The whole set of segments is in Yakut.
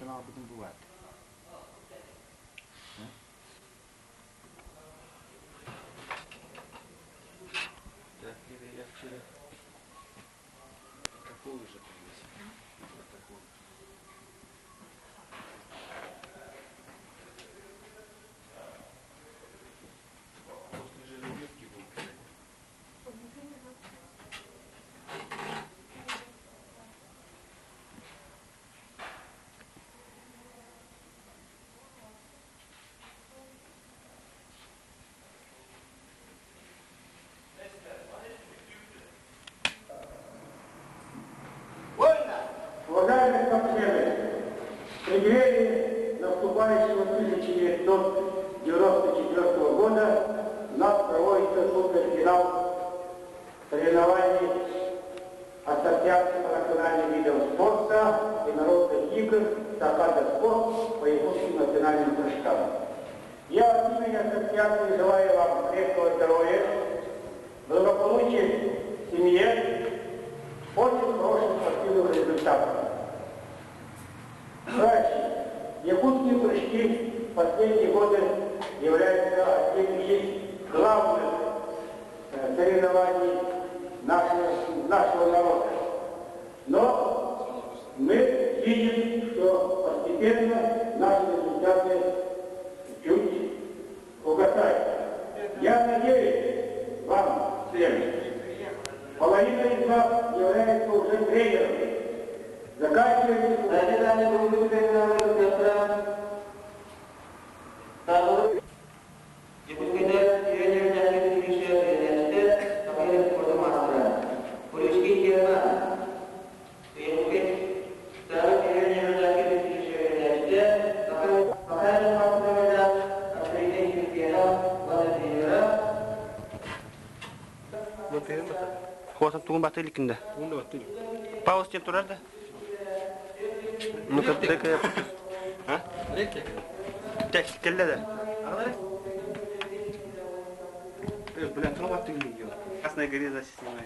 Хантан аҕалбытын бу баат. Я вчера такую же привез. Вот такую. После жеребьевки был. Уважаемые спортсмены, в преддверии наступающего 1994 года у нас проводится суперфинал соревнований Ассоциации по национальным видам спорта и народных игр «Сакада спорт» по якутским национальным прыжкам. Я от имени Ассоциации желаю вам крепкого здоровья, благополучия в семье, очень хороших спортивных результатов. Товарищи, якутские прыжки в последние годы являются одним из главных соревнований нашего народа. Но мы видим, что постепенно наши результаты чуть угасают. Я надеюсь, вам всем, половина из вас является уже тренером. Заканчивайте. Хуасан тугун баты иликинде. Пауз тем турар да? Ну-ка, дай-ка я... А? Так, келле да. Бля, тугун баты иликинде. Красная горе запись снимай.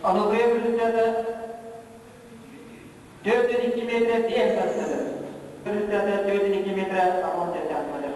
Anadolu'ya Rüzgar'da 402 metre diğer saçları. Rüzgar'da 402 metre amon atmadı.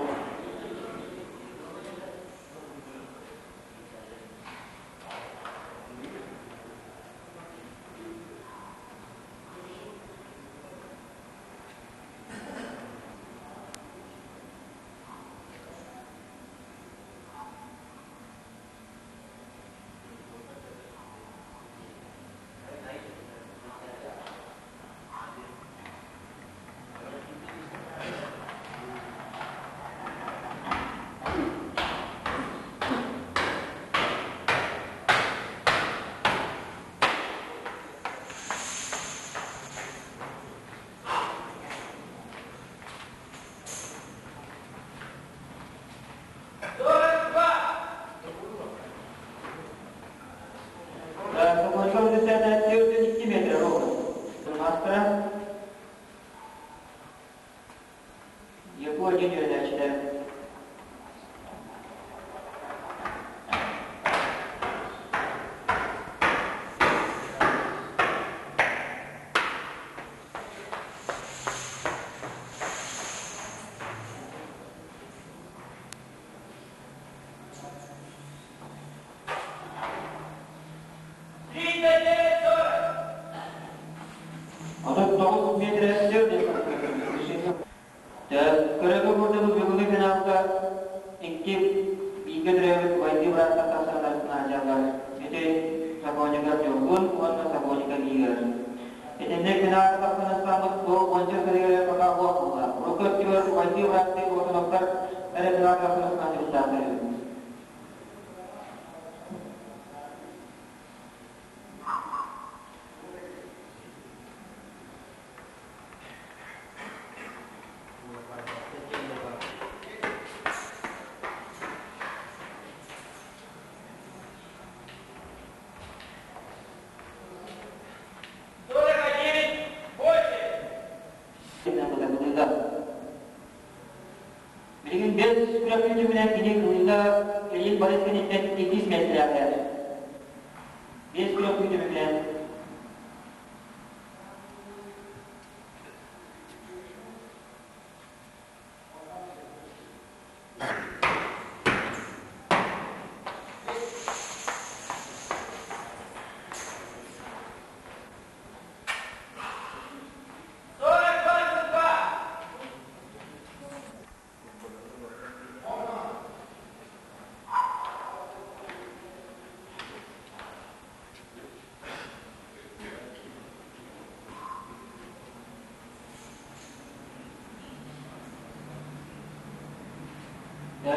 Икки бииргэ төрөөбүт убайдыы бырааттар тахсаллар сылдьаллар. Ити Сокольников Ньургун уонна Сокольников Игорь. Итинник финалга тахсан ыстаммыт бу уонча сырыыга пока суох буолла. Урукку өттүгэр убайдыы бырааттыы Платоновтар эрэ финалга тахсан ыстаан үһү. Билигин бэс күрэхтэһии түмүгүнэн кини кылыыга Ильин Борис кэнниттэн иккис миэстэлээхтэр. Биэс күрэхтэһии түмүгүнэн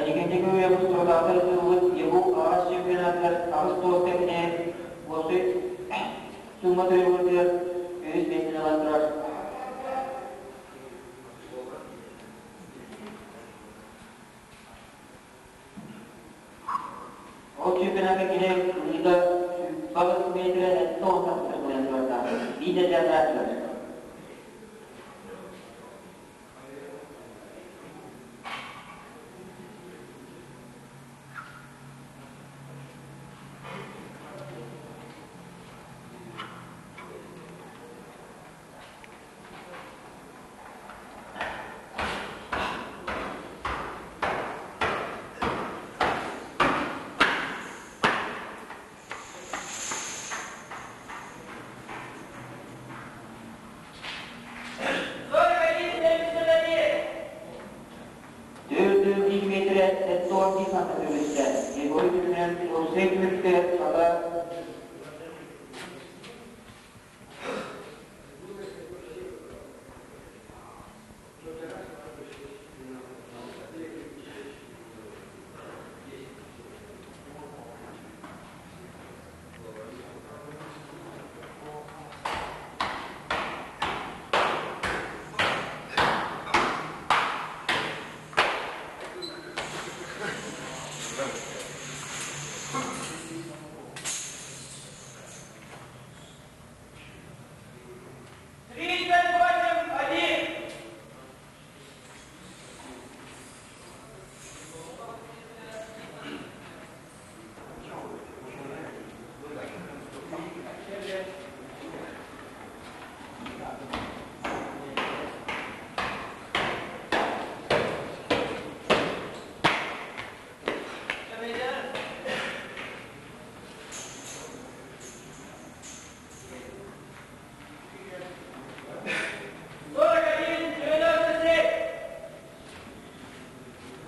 Икинчи күҥҥэ устурутаатар ытыллыбыт ЕГУ аҕыс чемпионатыгар аҕыс туоска кини уопсай сумма трибунатыгар үһүс миэстэни ылан турар. Ол чемпионакка кини ылыыта балыс миэтэрэ 70 тахса турардаах. Биир да дьадаатылар. Төрдүү миэтэрэ 71 сантиметр Егор түмүнэн уопсай түмүккэ саха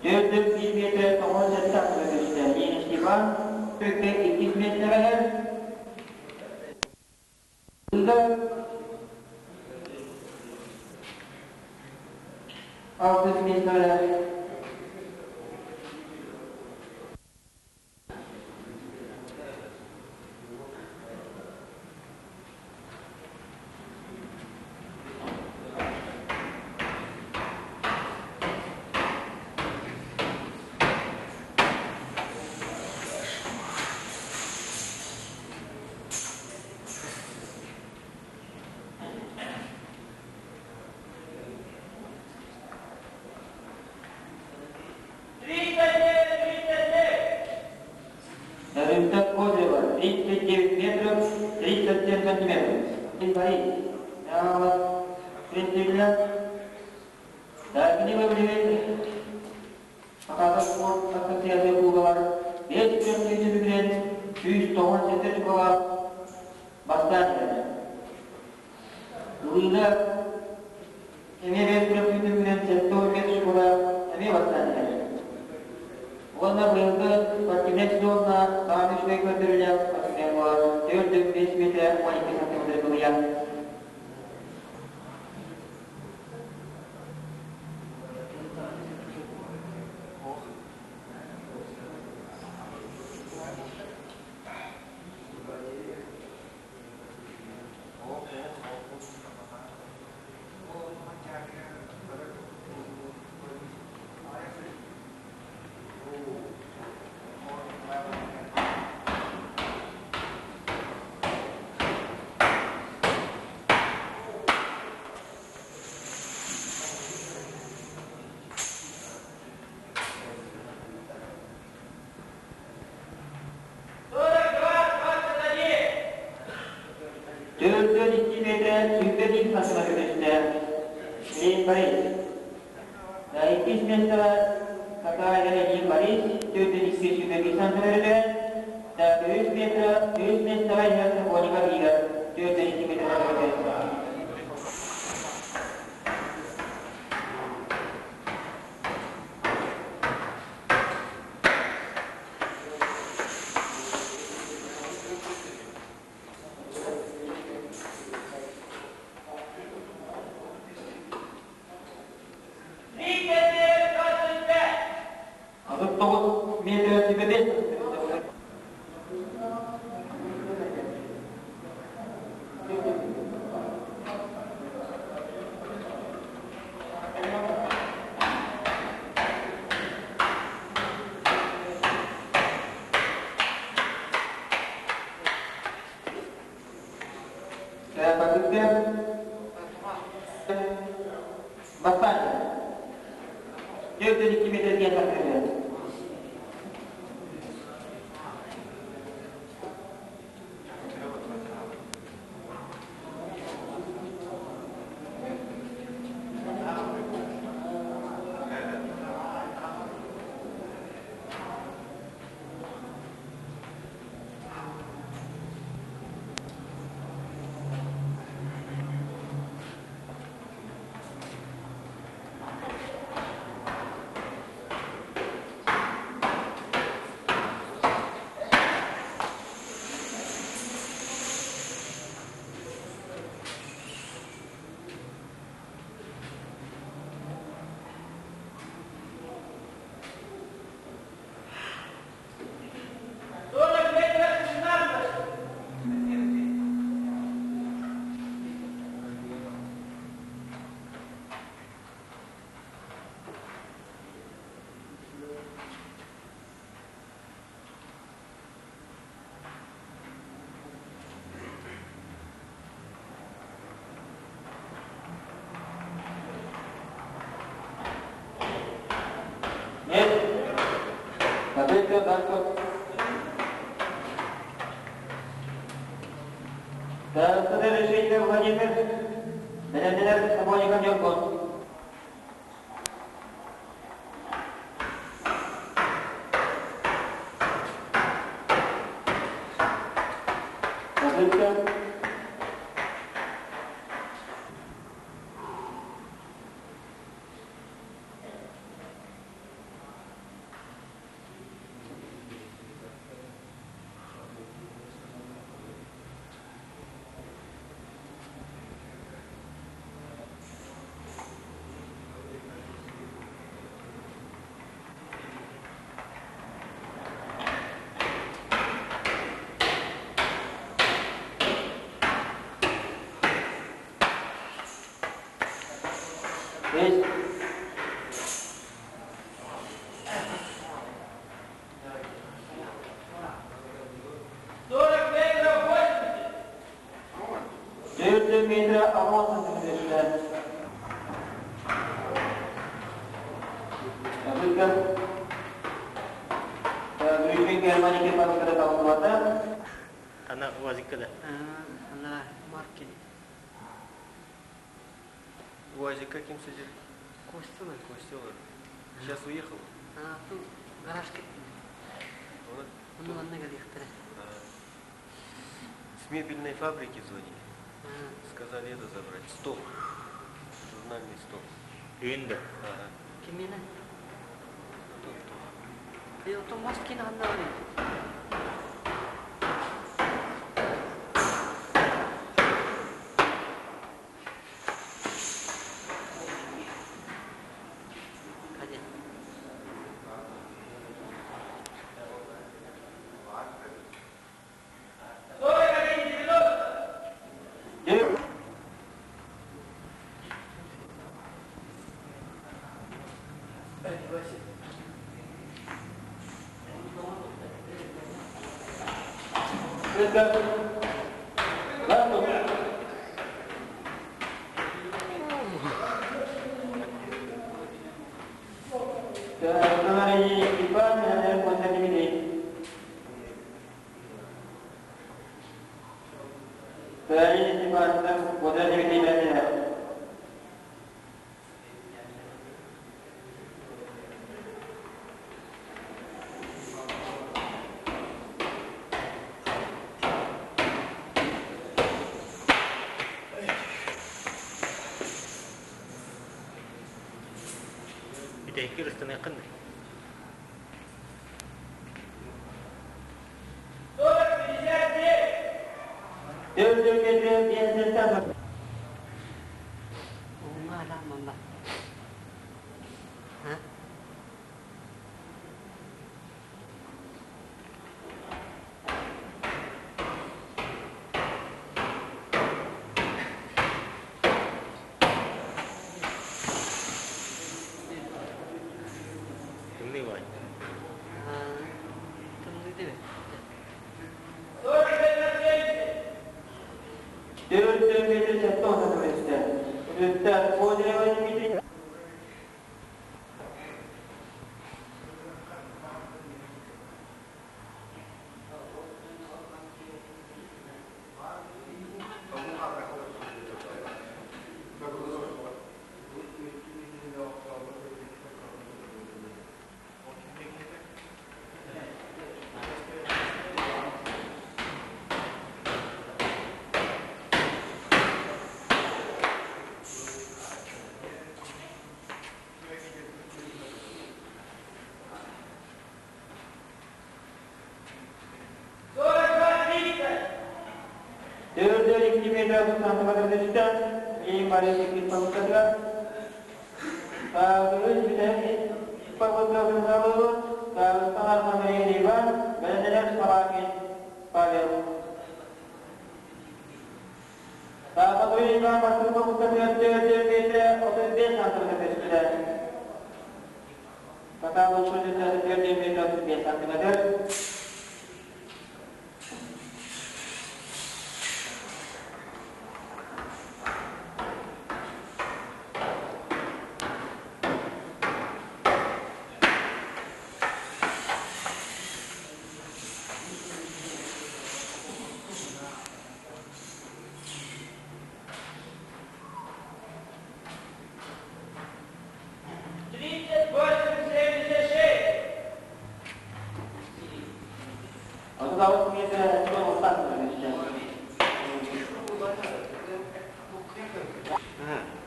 Төрдүк биир миэтэрэ 97 түстэ. Диэн Степан Төккө иккис миэстэлэһэр. Алтыс миэстэлэһэр. Результат Козырева 39 метров 37 сантиметров. Борис, представителя Дагнила Сахата спорт ассоциация куугалар биэс күн түмүгүнэн 197 чукалаах бастаан иһэр. Ылыыга эмиэ биэс күн түмүгүнэн 75 чукалаах эмиэ бастаан иһэр. Уонна быйылгы спортивнай сезоҥҥа саамай үчүгэй көрдөрүүлээх спортсмен буолар 4,5 метр 12 сантиметр кылыйан. Төрдүөн икки метрэ 21 сантиметр түстэ. Лейн Борис. Иккис миэстэҕэ Сакаайдар Ильин Борис 402 21 сантиметр Үһүс метрэ үһүс миэстэҕэ иһэр Сокольников Игорь 402 метр Тоҕус метр сүбэбит. Бастаан 402 метр диэн тахсыа. Нет. Попытка Барков. Староста решение Владимир. Бэлэмнэнэр Сокольников Ньургун. Попытка. Есть. Төрт метр 6 сантиметр. Попытка. Гришин Германия попытка талқылады. Ана УАЗикка да? Ана Маркин. УАЗика ким сидит? Костя ылар. Костя ылар. Сейчас уехал? А, тут гаражка. Ону манна кэлиэхтэрэ. С мебельной фабрики звонили. Сказали это забрать. Стол. Журнальный стол. Бүгүн да? Ага. Кимиэнэ? Тут, тут. Оттон мас киин ханна барый? Hadi. Бүтэһиккэ ыстаныаххын Уҥа манна. Ha? Тымныы баҕайы. Тымныы değil mi?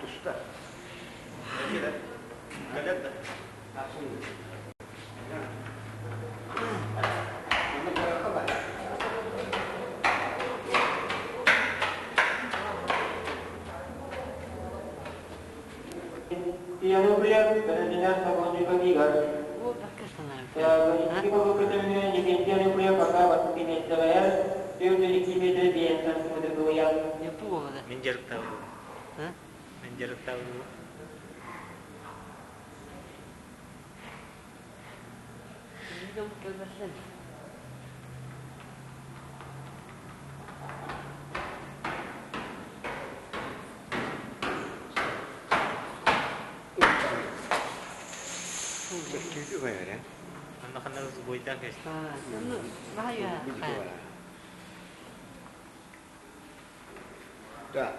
Туста. Кэлэр да. Bu arkasından. Yapı oldu. Мин дьарыктаабын. Ha? Мин дьарыктаабын. Bir de bu görmezsen. Онно ханна сбойдаан кэбистэ. Ha, bunu daha iyi. Ha. Да.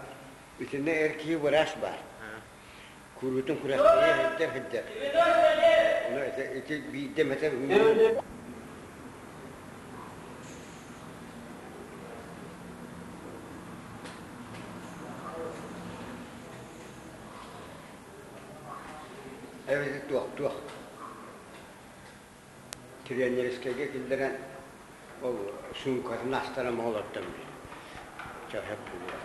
Итиннэ эр киһи быраас баар. Куруутун күрэхтэһэ сылдьар сылдьар. Ону ити ити биирдэ эмэтэ эбэтэр туох туох. Тренерскэйгэ киллэрэн ол суумкатын астаран олордум. Чөһөп буолуо.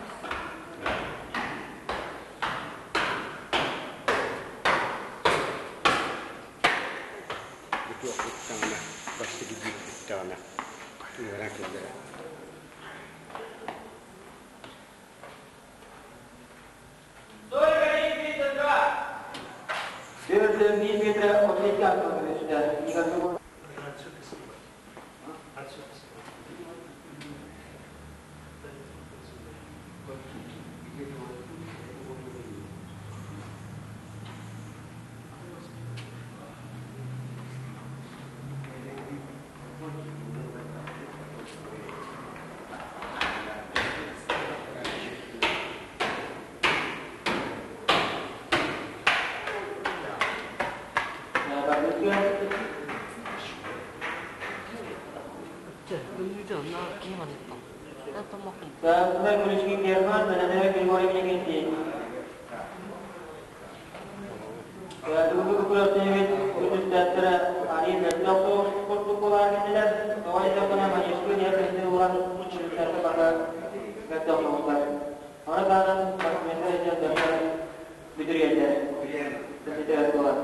Бүтүөхпүт даҕаны, бастакы биирбит даҕаны ыҥыран киллэрэн. Түөртөн биир миэтэрэ 32 аттан көрүстэ. Саатына Герман, Мененере Григорий Иннокентьевич. Бүгүнкү күрэхтэһиибит үтүктээттэрэ арыый мөлтөх курдук буолан кэллилэр. Тоҕо диэтэххинэ, Манежка диэн киһини булан үтүктэргэ бары мөлтөх соҕустар. Ону таһынан спортсменнар илдьэн дьоннор бүтүрүйэллэр. Бүтүрэр буолар.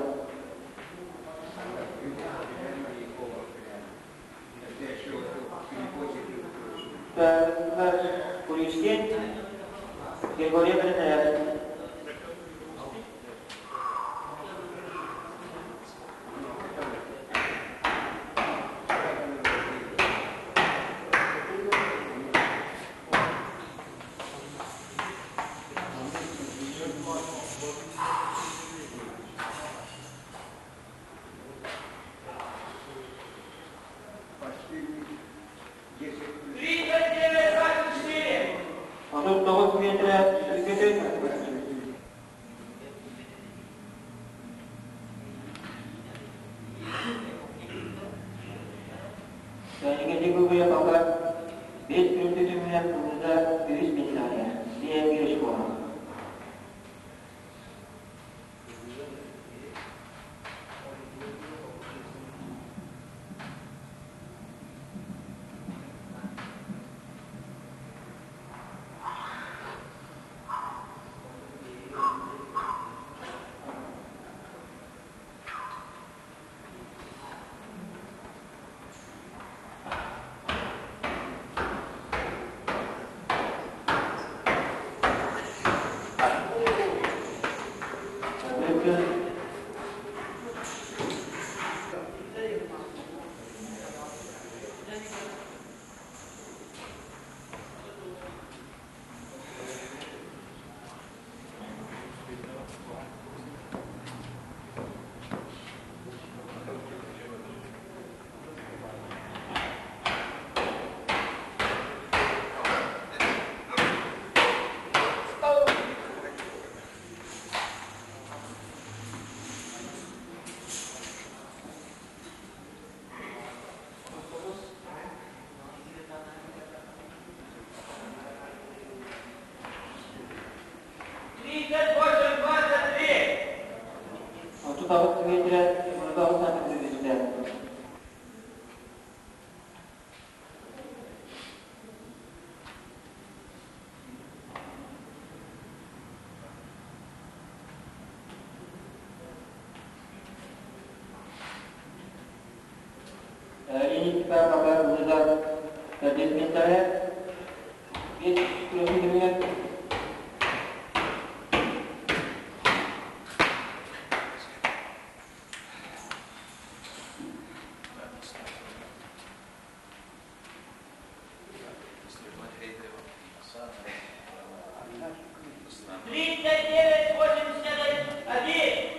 Куличкин Григорий Бенедеров. 39 миэтэрэ түргэтин Кэнники бүгүө пока бес күн түтүмүнэн кылгыта үһүс миссионер, диэн Гришкова. 38 миэтэрэ 39 сантиметр түстэ. Линейка пока уже төрдүс миэстэҕэ. Биэс күрэхи түмүгэр 39,81!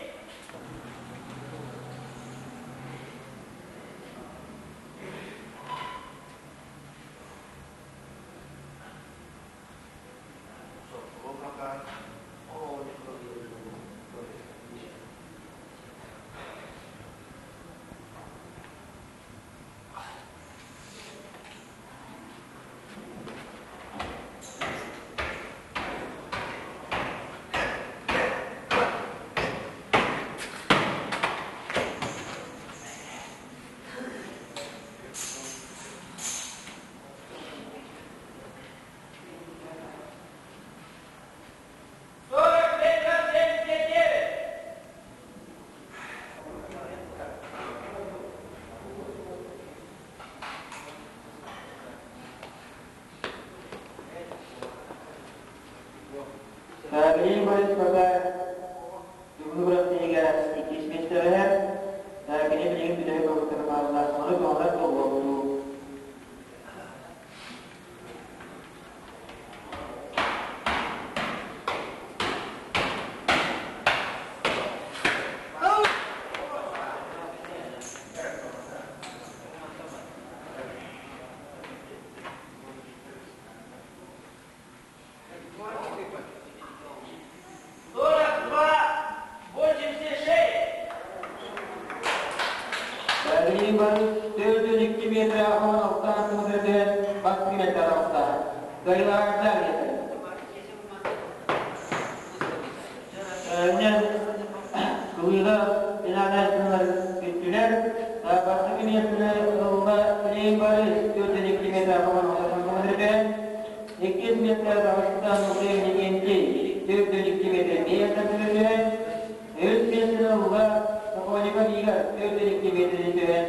Борис пока бүгүҥҥү күрэхтэһиигэ иккис миэстэҕэ кини билигин бүтэһик попытката хаалла. Ону көҕүлэр буолуохтуу. Бары 402 метр 16 сантиметрден бастыҥ таҕыста. Кыайыылаахтар Өннен кылыыга финалистар бүттүлэр. Бастакы миэстэни ылла Клим Борис 402 метр 16 сантиметрден. Иккис миэстэ таҕыста Мусей Никентий 402 метр 5 сантиметрден. Үс миэстэни ылла Сокольников Игорь 402 метрден түһэн.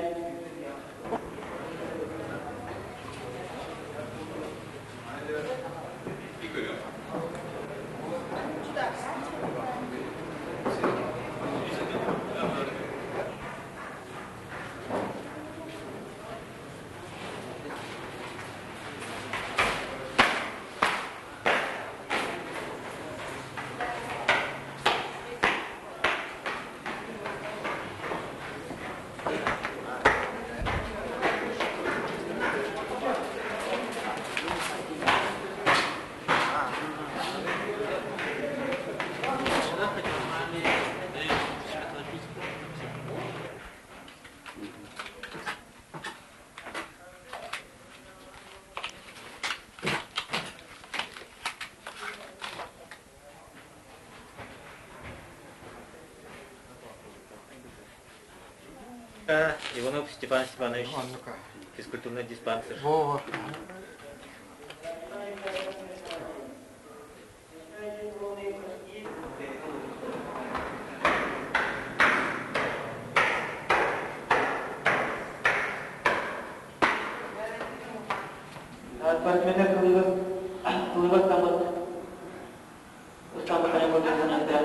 Иванов Степан Степанович, физкультурный диспансер. Во. Спортсменнар кылыгы ыстаммыт ыстаммыттарын курдук санаата.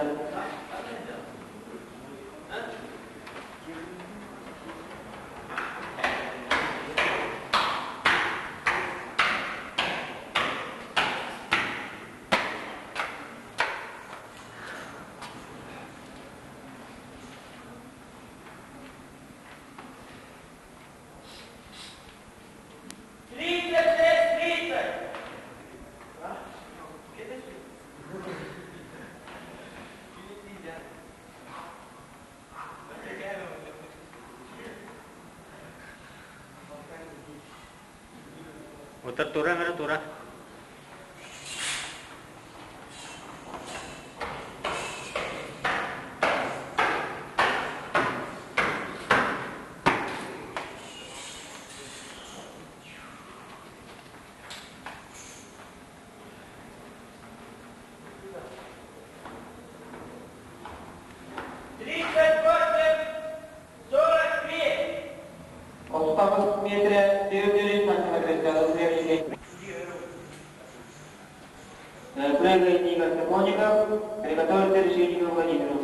Утар тура мера тура. Отутаҕыс миэтэрэ 400 сантиметрга Прыгает Игорь Сокольников, приготовиться Решетникову Владимиру.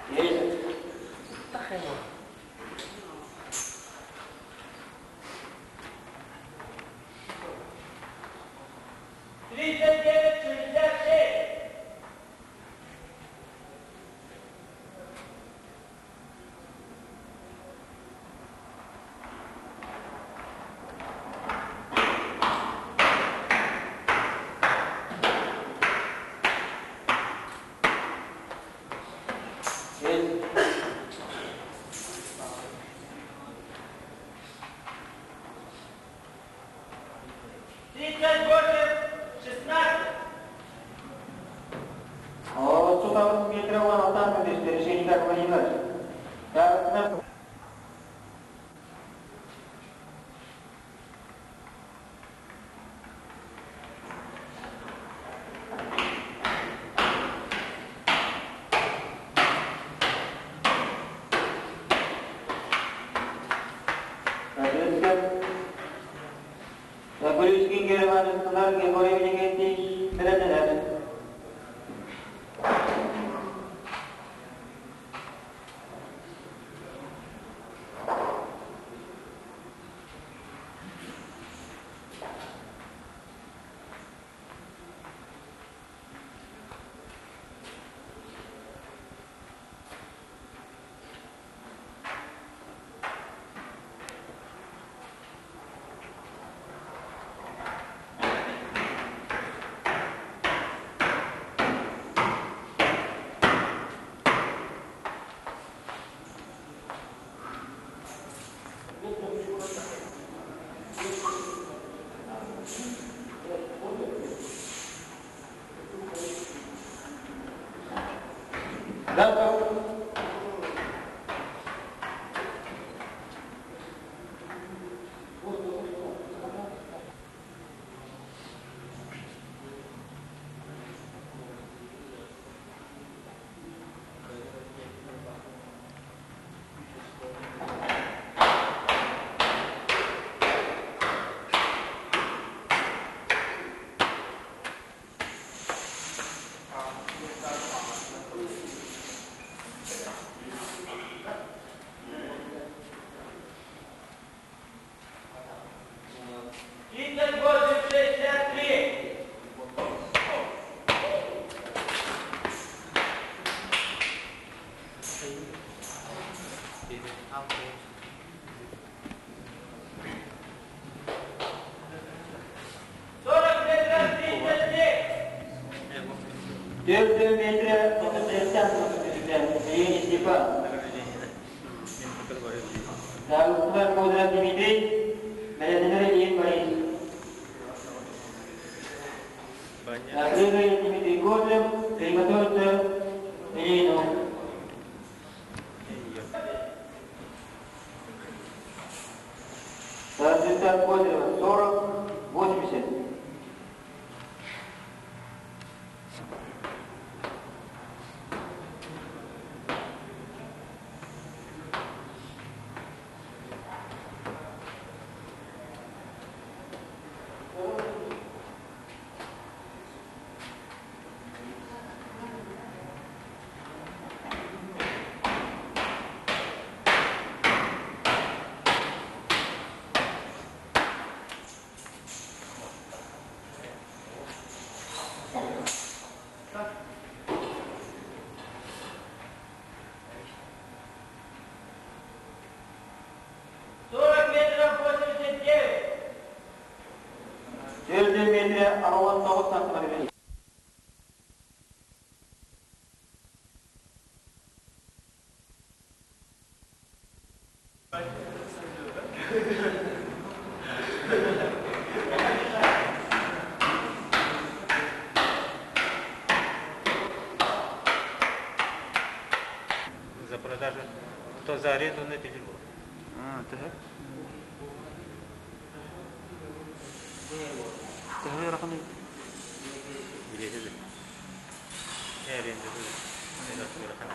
Есть. Есть. дьарыктанар Григорий Иннокентьевич бэлэмнэнэр. 4 метра 37 сантиметр. Евгений Степан. Дагыстан Козырев Дмитрий, Бэлэмнэнэр Ильин Борис. Накрытый Дмитрий Козырев, приготовиться Ильину. Дагыстан Козырева 40, 80. 4 метра 69 сантиметр. За продажу. Кто за аренду на телефон? А, так. Төһө ыарахан Билетиди. Аренда. Ыарахан.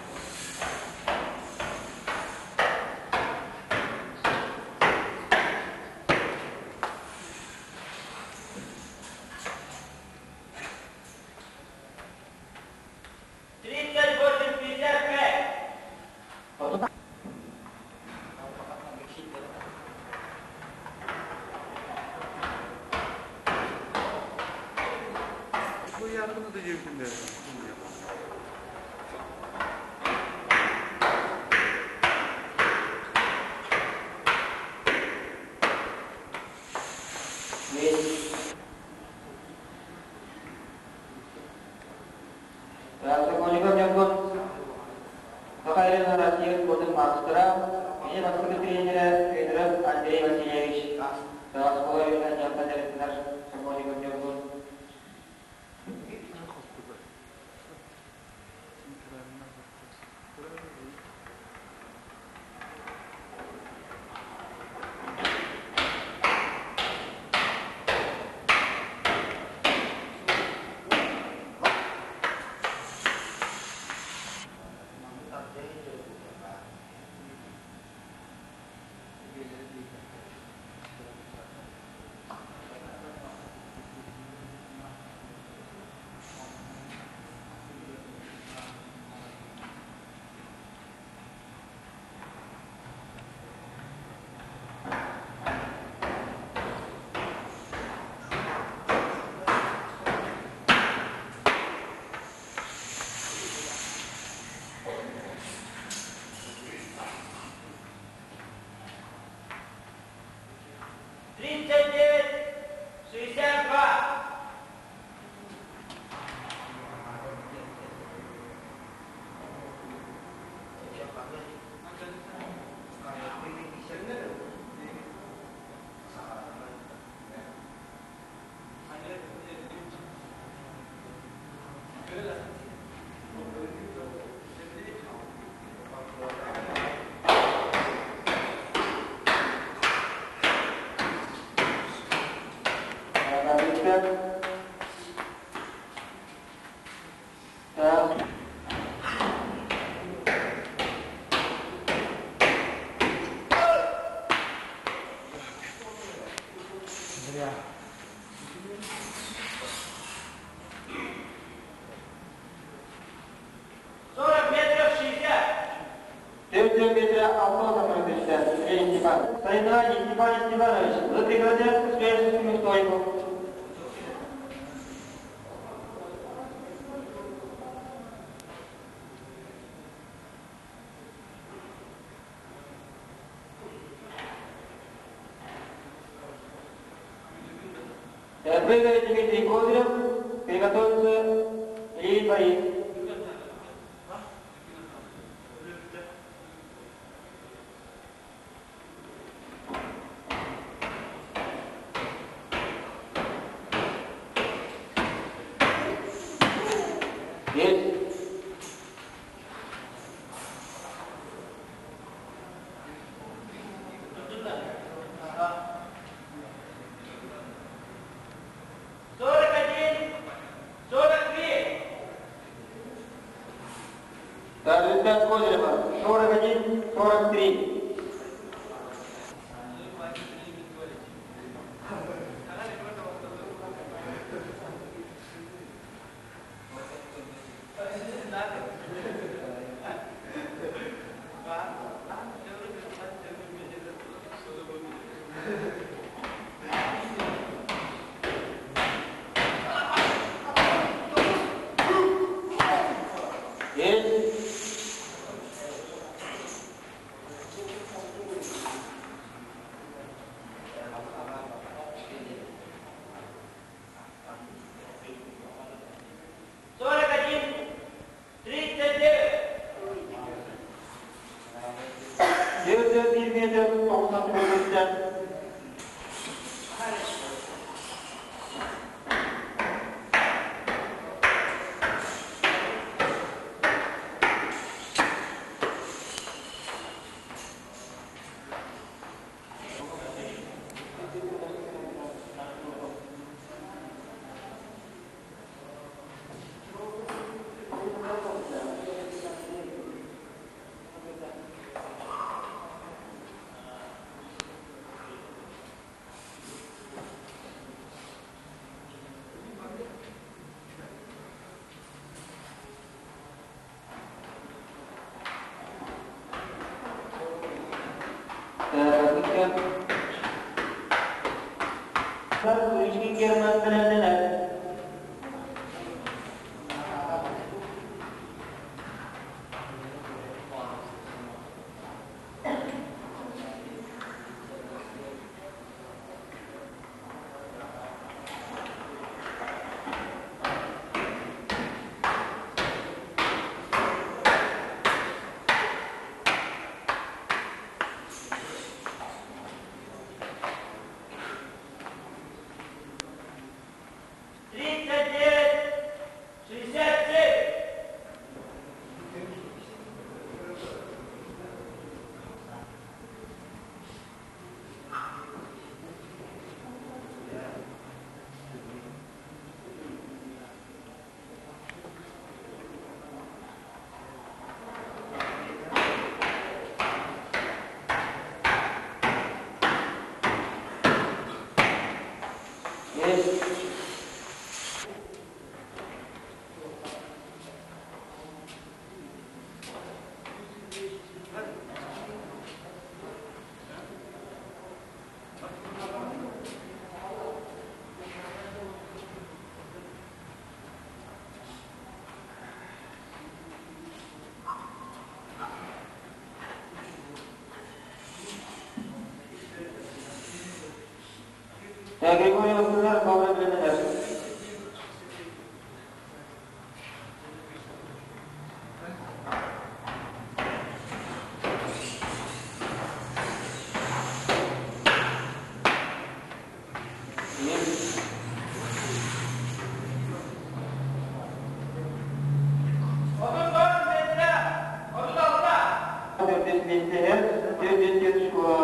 Сокольников Ньургун Саха сирин Россия спордун маастара, кини бастакы тренерэ Федоров Андрей Васильевич. Оскуола үөһэ дьахтар дьарыктанар Сокольников Ньургун. 4 метра 6 түстэ. Сергей Степан. Сайнади Степан Степанович, вы преградят к следующему стойку. Прыгает Дмитрий Козырев, приготовится Ильин Борис. Есть. 41, 43. Результат Козырева 41-43. Есть. 41, 39. 401 метр 99 түстэ. Куричкин Герман бэлэмнэнэр. 39, 67. Есть. Григорий Васильевич, добрый бэлэмнэнэр. Есть. 34 метра, 36. Төрдүс миэстэ, 404 школа.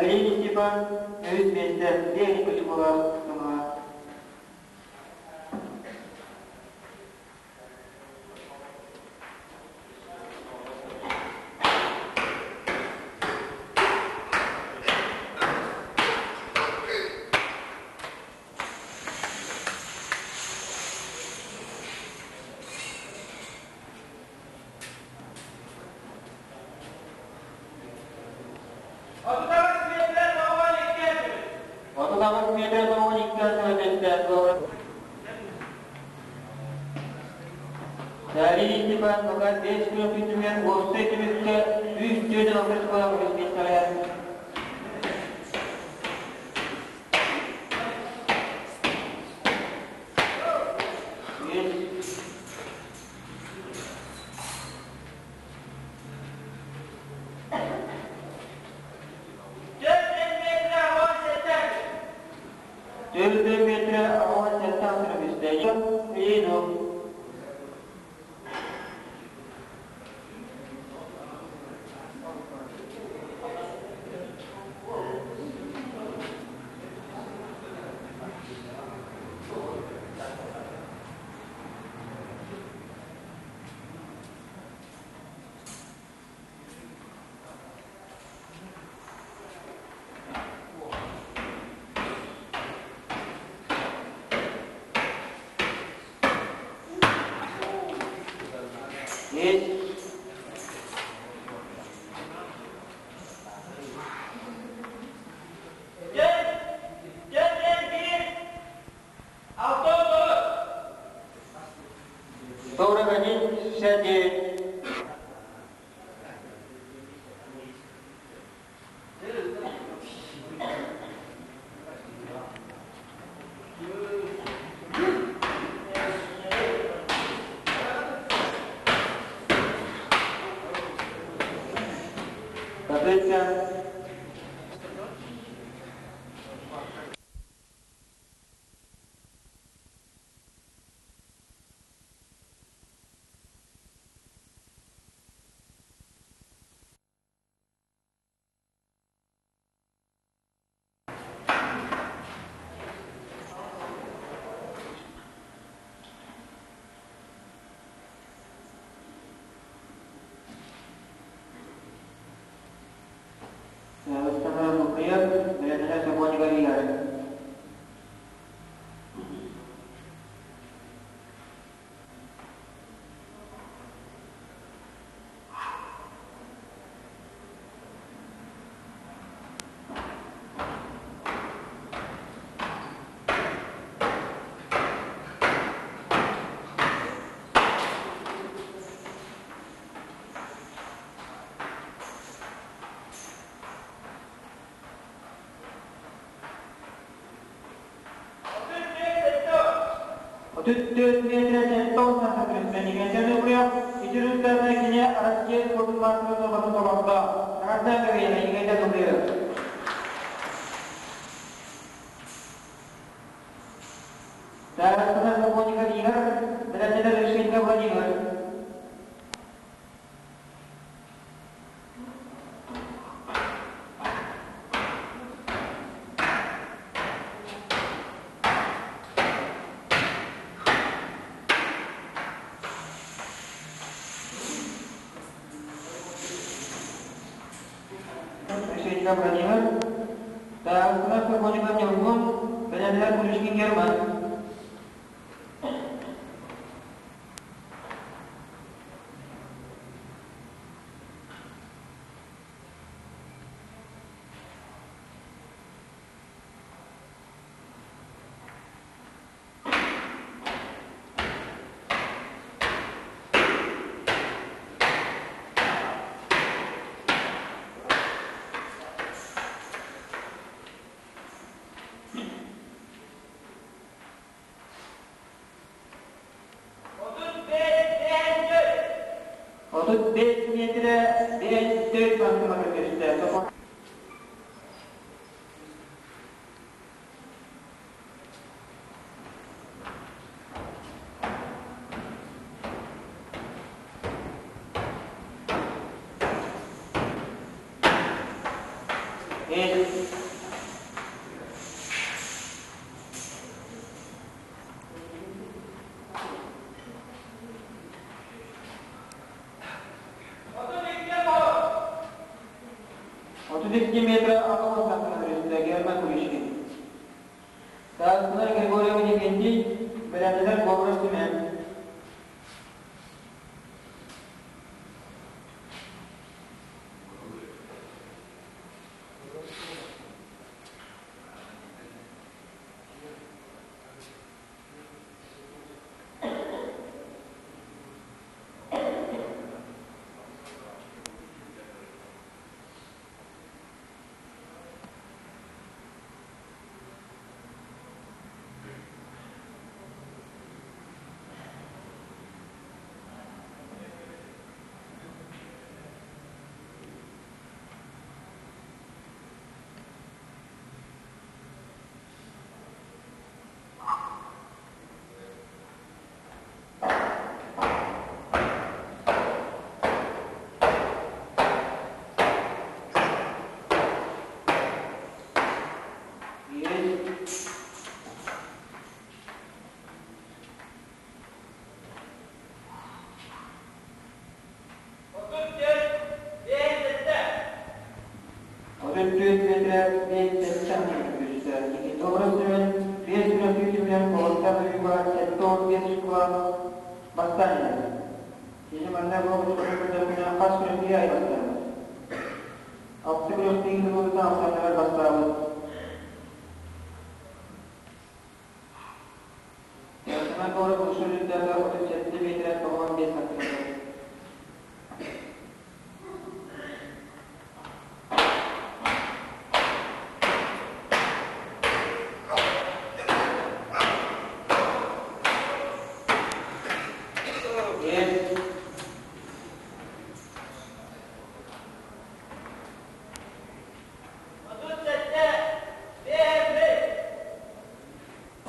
Григорий Степан, үһүс миэстэ, 5 школа. 38 миэтэрэ 92 сантиметр Дарий Степан пока 5 күн түмүгэр уопсай түмүккэ 146 балл көмүскэстэрэ. Төрт метрэ 87 сантиметр. Ину. Есть. 41, 69. Попытка. Александр Лукьянов, Леонид Сапожников. 34 миэтэрэ 70 сантиметр Лукьянов, итирүттэринэ кини Россия спордун маастарын батын толордо. Награжден Гаврила Игорь Лукьянов. Старостина Сапожников Игорь, Леонид Решетников Владимир. Решетников Владимир. Старостина Сапожников Нюргун, Леонид Куличкин Герман. 35 миэтэрэ 5 сантиметр түстэ. Есть. 32 метра 80 сантиметр үстэ Герман Куличкин. Старостина Григорьев Никентий, Бэлэмнэнэр Говоров Семен. 34 метрэ 5 сантиметр түстэ. Никитовров Семен 5 күрэхтэһиитинэн Болоттаах ыйыыга 75 школа бастаан иһэр. Кини манна бу көрдөхпүнэ хас күрэхтэһии аайы бастаабыт. Алта күрэхтэһии ылбытын ахсааныгар бастаабыт. Семен Боров ушул үрдээҕи 37 метрэ 95 сантиметр. Есть.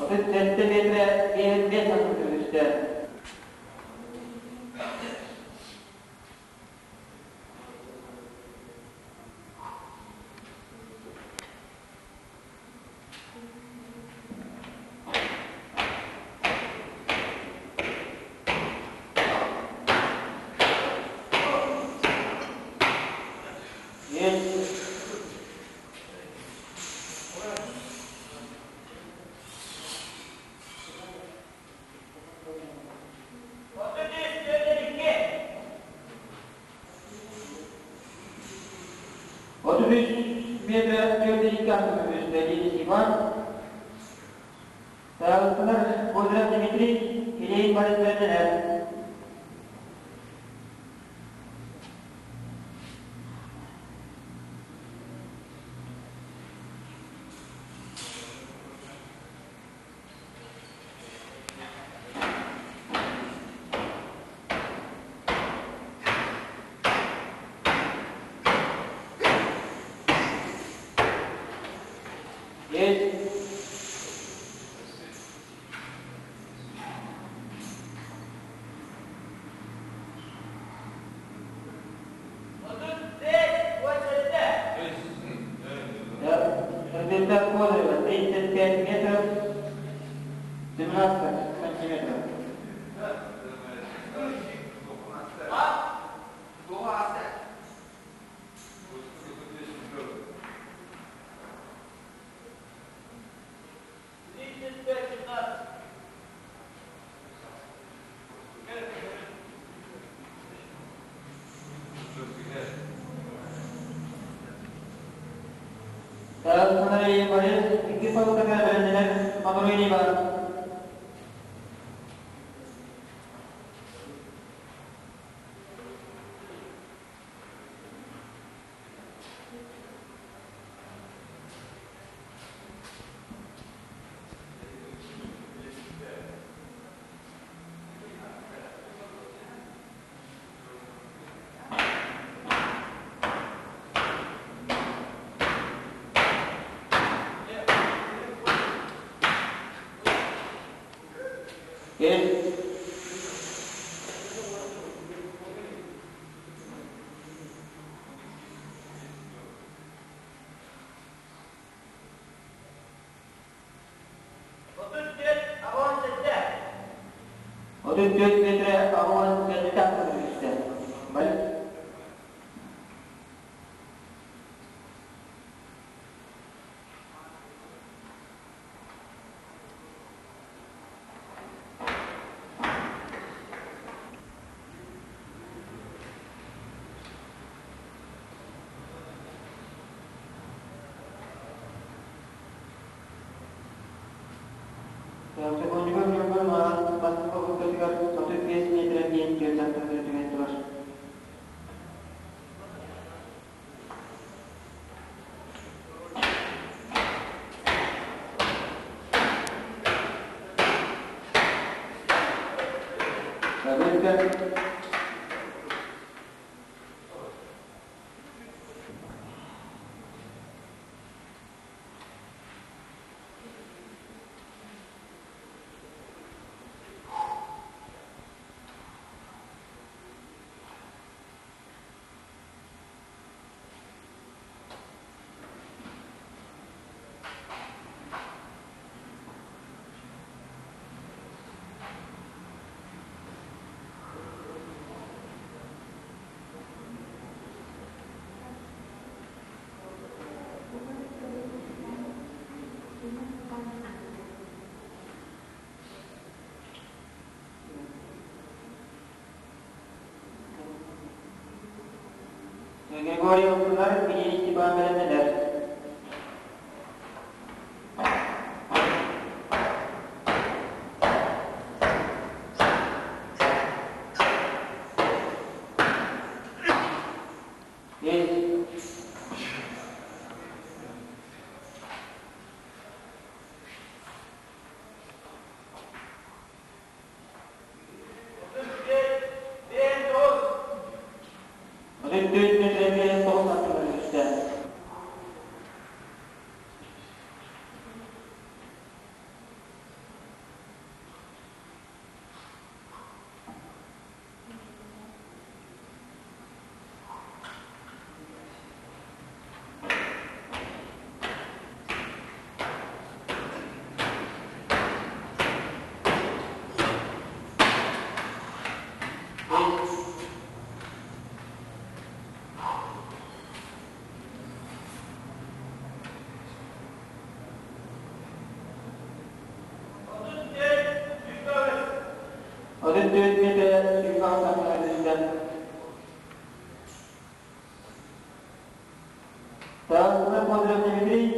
37 метрэ 55 сантиметр түстэ. Есть. 33 метрэ 402 сантиметр Денис Иван. Саҕалыктанар Козырев Дмитрий Килеин балетменденер. Есть. Результат Козырева 35 метров 17 сантиметров. Тарас Борис икки сылтыгар бэлэмнэнэр Мадуруйни бар. Есть. 34 метрэ 87 сантиметр. Баль. Секундугар ньургун бастакы попыткатыгар 35 метрэ 54 сантиметр түгэн турар. Попытка. Григорий Ылсынар, Ильич Степан бэлэмнэнэр. Есть. 34 metre sürükan takımlarından. Tarafına kontrolünü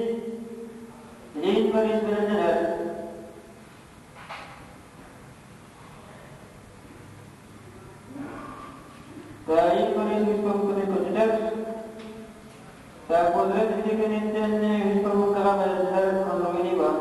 Leyin Paris bilenler. Tarih Paris Hüsbabuka'nı kötüler. Tarafına Hüsbabuka'nın Hüsbabuka'na bilenler kontrolünü var.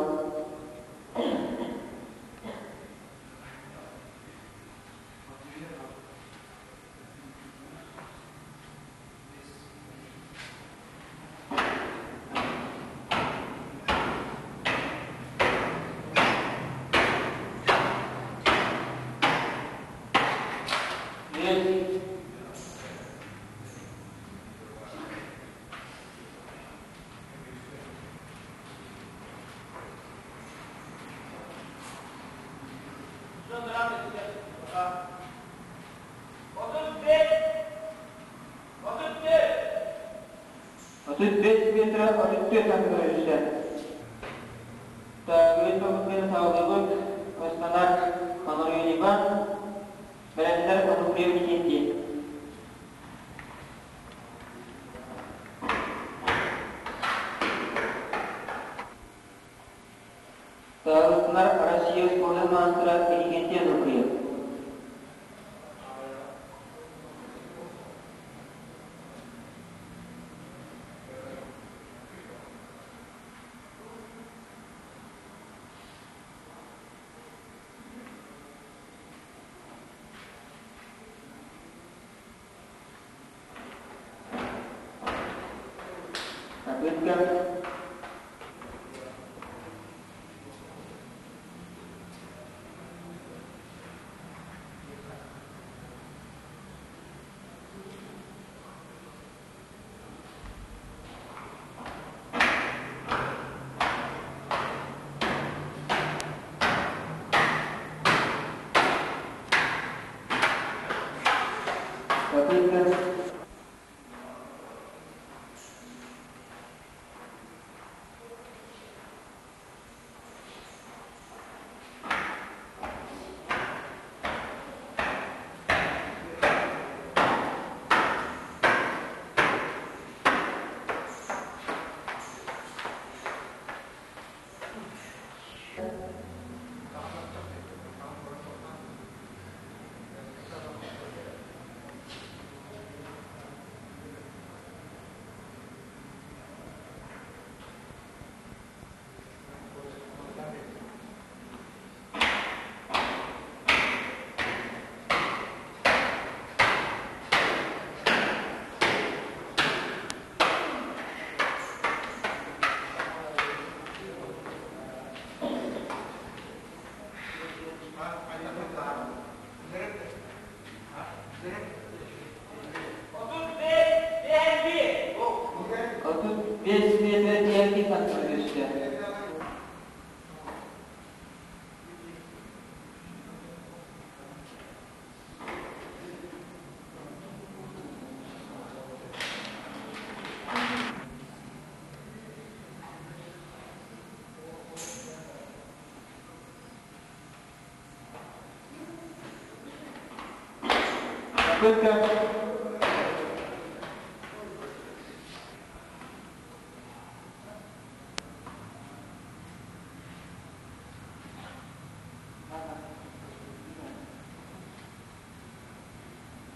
Есть. 35 metre 34 arkadaşlar. Tabii topukları sağladık. Osmanlar Onur Yuniban. Belediyeler Onur Yuniban. Taraflar Россия спорт мастера Иннокентий Ануфриев. Попытка. Попытка. 35 metre diğer faktor göster. Попытка.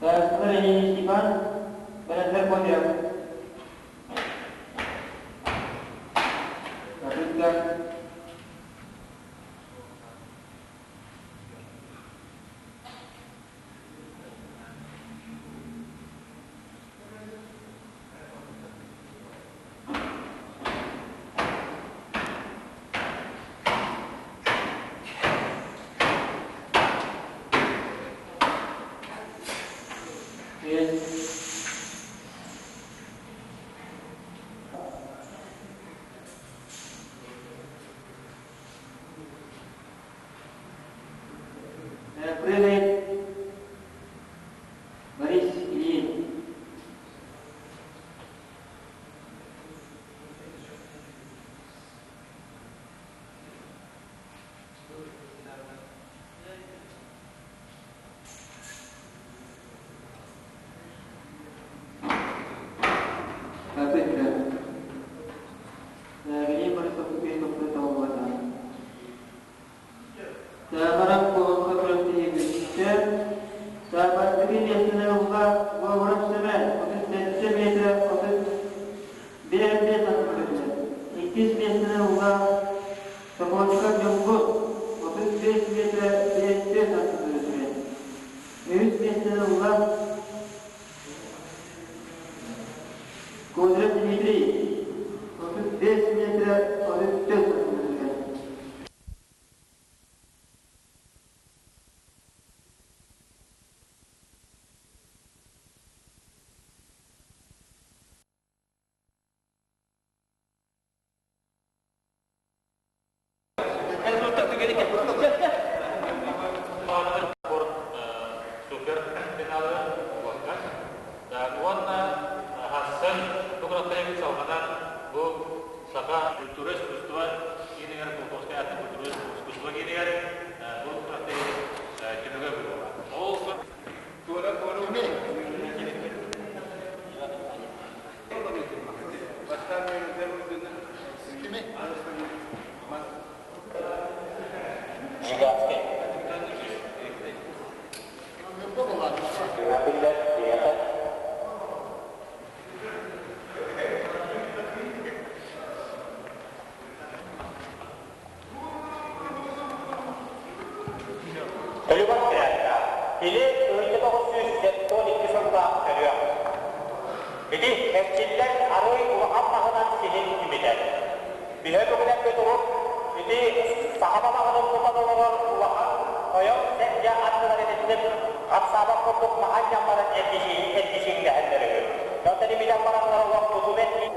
Саастылар Ильин Степан, Бэлэннэр Козырев. Попытка. Прыгает Борис Ильин. Попытка. Ильин Борисов Саабарап куоласка күрэхтэһиибитэ Саабардыгы миэстэни ылла Говоров Сэмэн 37 миэтэрэ 35 сантиметр. Иккис миэстэни ылла Сокольников Ньургун 35 миэтэрэ 54 сантиметр. Үһүс миэстэни ылла Козырев Дмитрий 35 миэтэрэ 34 сантиметр. Супер финалы уолга. Уонна хассан бу күрэхтэһиибит салҕанан бу саха культура искусство киинигэр Кулаковскай аатын культура искусство киинигэр бу күрэхтэһии түмүгэ буолуоҕа. Ол Жиганский. Биллэр биһиэхэ Төлүгэр тирээхтээх. Или 1972 сыллаах төрүөх. Ити эрчиллэн арыый улахан маһынан сиһин имитэр. Биһэ бүгүнэппит урут ити саха балаҕанын тутан олорор улахан тойон сэргэ аттылар итинник хамсаабат курдук маһан ньаммарын эргичиҥнэһэллэр үһү. Онтон имитэн бараннар олох тутум эргий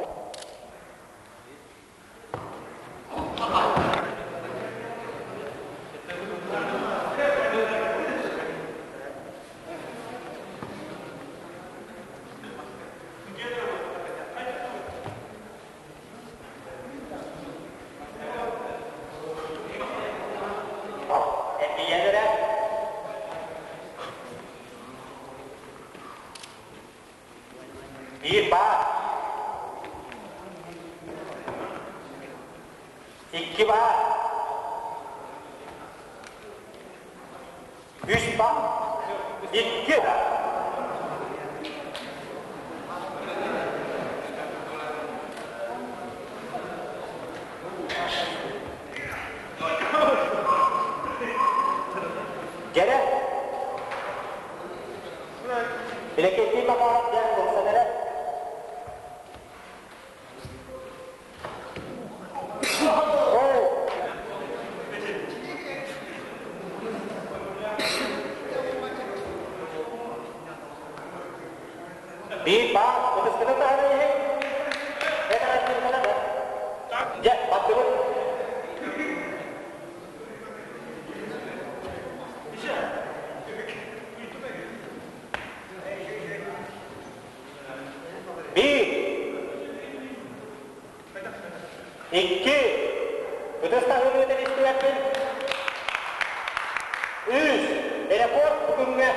Эргийэн эрэ. Биир баар. Икки баар. Үс баар. Икки. Дьэрэ. Билэкиэттии Макаров диэн ылсан эрэ. Биир баар ытыскытын таһынан иһин. Дьэ, бардыбыт. Биир, икки, ытыс таһыырыытын истибэппин. Үс, рекорд бүгүҥҥэ.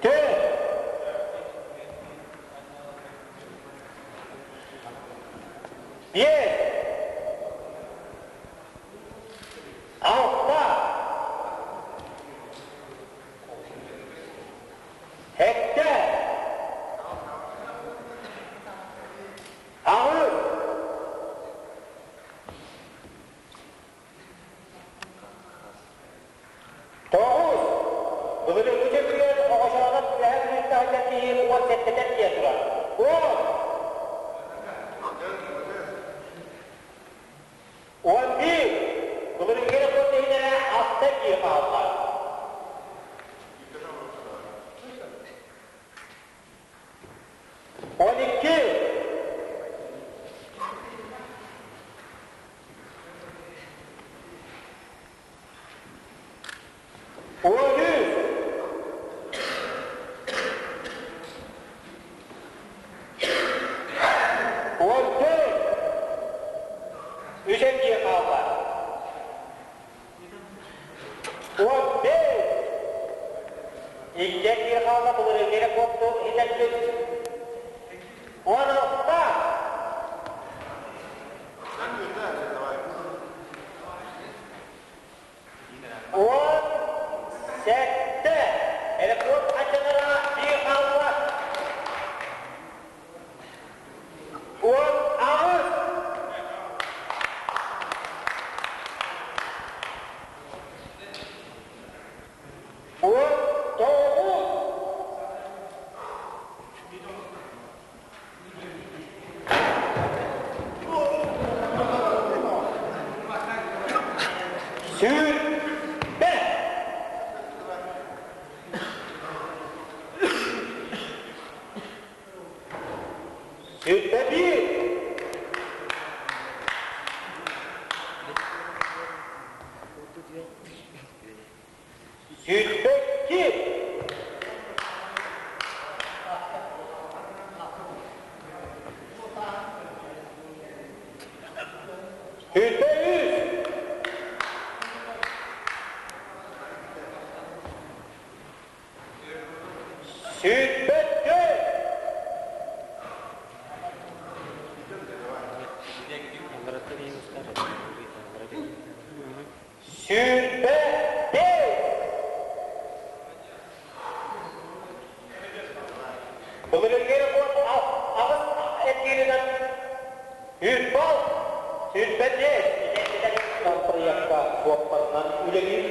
Төрт, биэс, алта. 21. 22. 23. 24. 25. Былырыыҥҥы рекорд аҕыс эргииринэн 100 балл, 25. Проекка суоппарынан үлэлиир.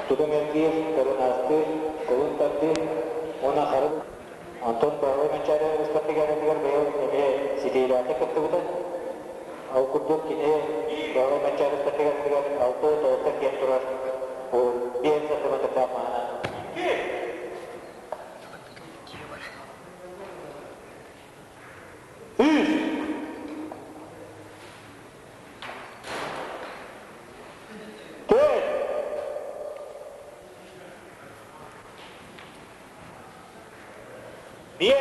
Тутум эргиир, көрүн-аастыыр, кулун тардыы уонна харын Антон Баһылай Манчаары ыспартыгыратыгар быйыл эмиэ ситиһиилээхтик кыттыбыта. Ол курдук кини Баһылай Манчаары ыспартыгыратыгар 6 9 киэн турар биэс сантиметрдаах маһынан. Үс. Төрт. 5.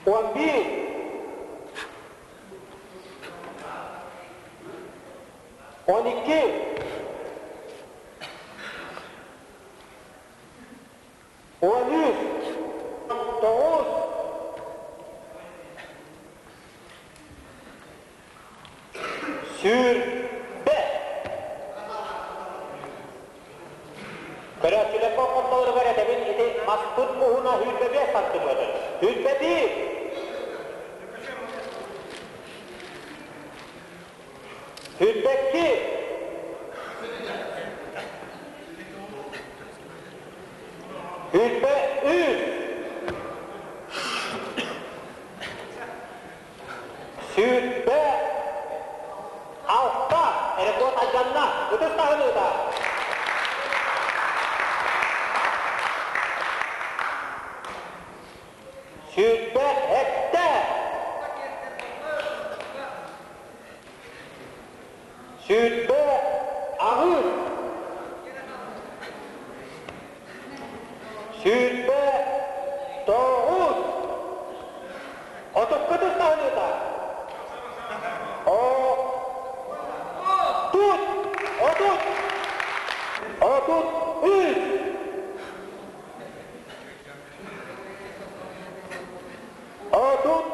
11. 12. 13. 9. 20. Көрөөччүлэргэ ортолоругар этэбин ити маспыт уһуна 25 сантиметр. 21. 22. 23. 26. Рекорд айданна. Ытыс таһыныыта. 27. 28. 29. Отуккутус таһыныыта. 30. 30. 33. 34.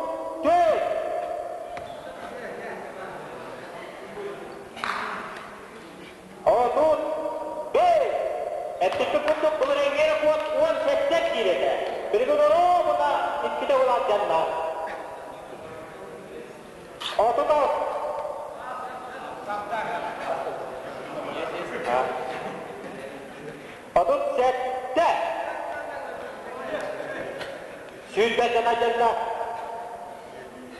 35. Эттикпит курдук былырыыҥҥы рекорд 17 киилэтэ. Билигин оруобуна иккитэ улаатганна. 36. 37. 20 айданна.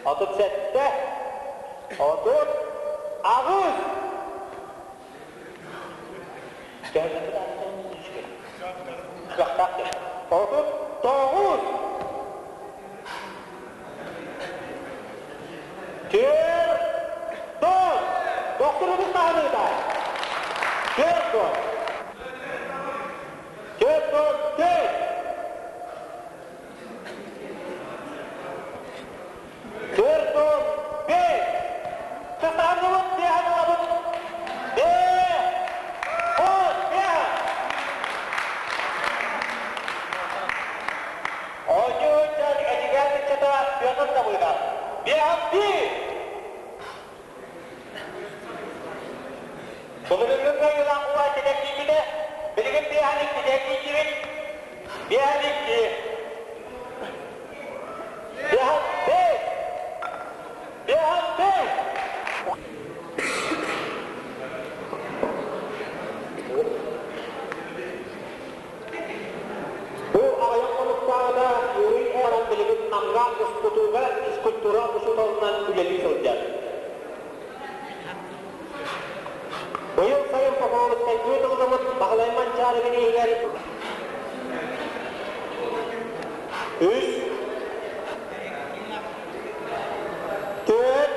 37. 38. 39. 4. Докторубут таһыныыта. 4. 4. 4. 5. Кытааныбыт биэһэн 5. 5. Оонньуу сылдьан Эдьигээн ыччата Петр Давыдов. 5-1. Былырыыҥҥы кыайыылаах ула ситэн киирбитэ, билигин биэһэн иккитэ киирдибит. 5-2. 5-5. 5-5. Бу аҕыйах хонуктааҕыта Юрий Эрон билигин Намҥа устутууга физкультура физкультура учууталынан үлэлии сылдьар. Быйыл сайын Покровскайга ыытыллыбыт Баһылай Манчаары бирииһигэр үс, түөрт,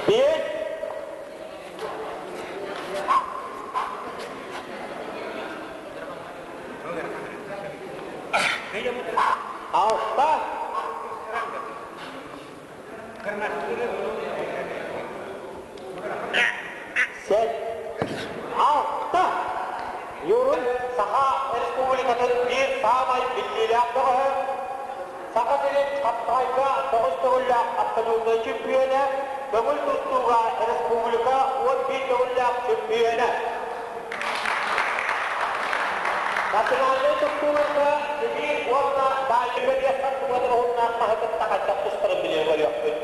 Биэс, алта, сэт, алта. Юрун Саха Республикатын биир саамай биллиилээх бөҕөһө, Саха сирин Хаптаҕайга тоҕус төгүллээх абсолютнай чөмпүйүөнэ, көҥүл тустууга республика 11 төгүллээх чөмпүйүөнэ. Национальнай тустууларга Сибиир уонна Дальний Бэлиэстэр туматын уһуннаах маһы кытта хайдах тустарын билиэ көрүөхпүт.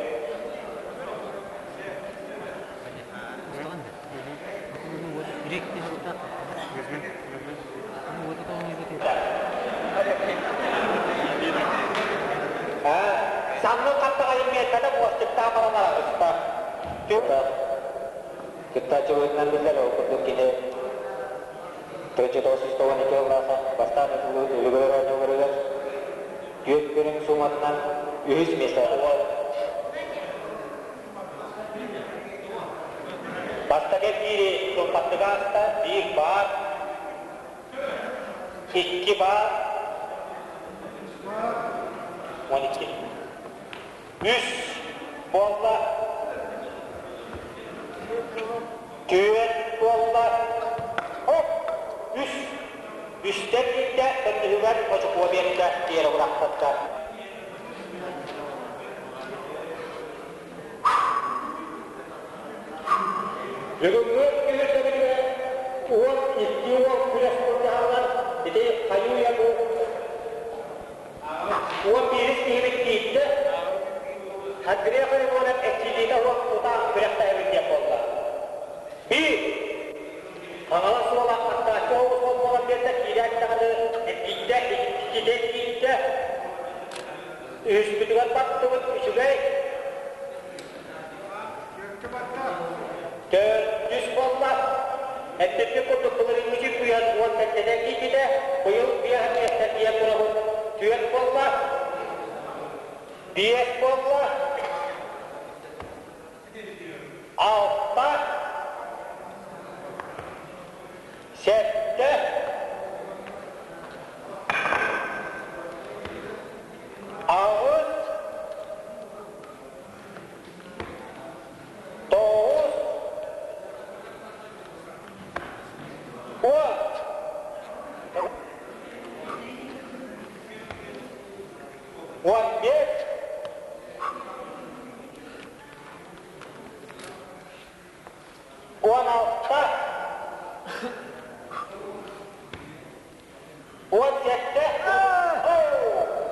Саннын хаптаҕайын биэрбэтэ муостуктаан баран араҕыста. Кыттааччыбытынан биллэр ол курдук кини 1992 сыллаахха бастаан ытыллыбыт үлүгэр оонньууларыгар түөрт көрүҥ сууматынан үһүс миэстэ Бастакы биири кылбаттыга ааста, биир баар, икки баар, 12. Үс буолла, түөрт буолла, оп, үс. Үстэн биирдэ төрдүһүгэр очукуо биэрдэ, тиэрэ бырахпатта. Бүгүҥҥү түһүлгэбитигэр 12 уол күрэс былдьаһаллар. Ити хайыы-үйэ бу 11 киһибит киирдэ. Андрей Харитонов эрчиллиитэ суох тута күрэхтэһэбит диэн буолла. Биир Хаҥалас суола аттааччы оҕус буолан биэрдэ, киирээт даҕаны эргийдэ, иккитэ эргийдэ. Үһүспүтүгэр баттыбыт үчүгэй. Төрдүс буолла. Эппиппит курдук былырыыҥҥы чөмпүйүөн 17-тэн киирбитэ, быйыл биэс миэстэ тиийэн турабыт. Түөрт буолла. Биэс буолла. Алта. Сэттэ. Аҕыс, тоҕус, уон. 15. 16. 17,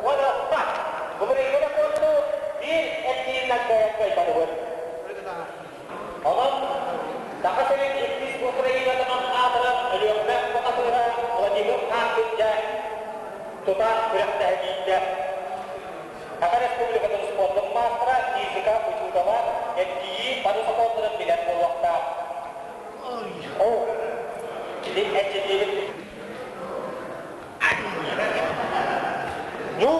16. Былырыыҥҥы рекорду биир эргииринэн кыайан кыайбатыбыт. Онон Саха сирин иккис Украинатынан аатырар Өлүөхүмэ бухатыыра Владимир Хааккыдьа тута күрэхтэһэ киирдэ. Саха Республикатын спордун маастара, физика учуутала, эргийии бары сокуоннарын билэр буолуохтаах. Оо, ити эрчиллиибит Ну!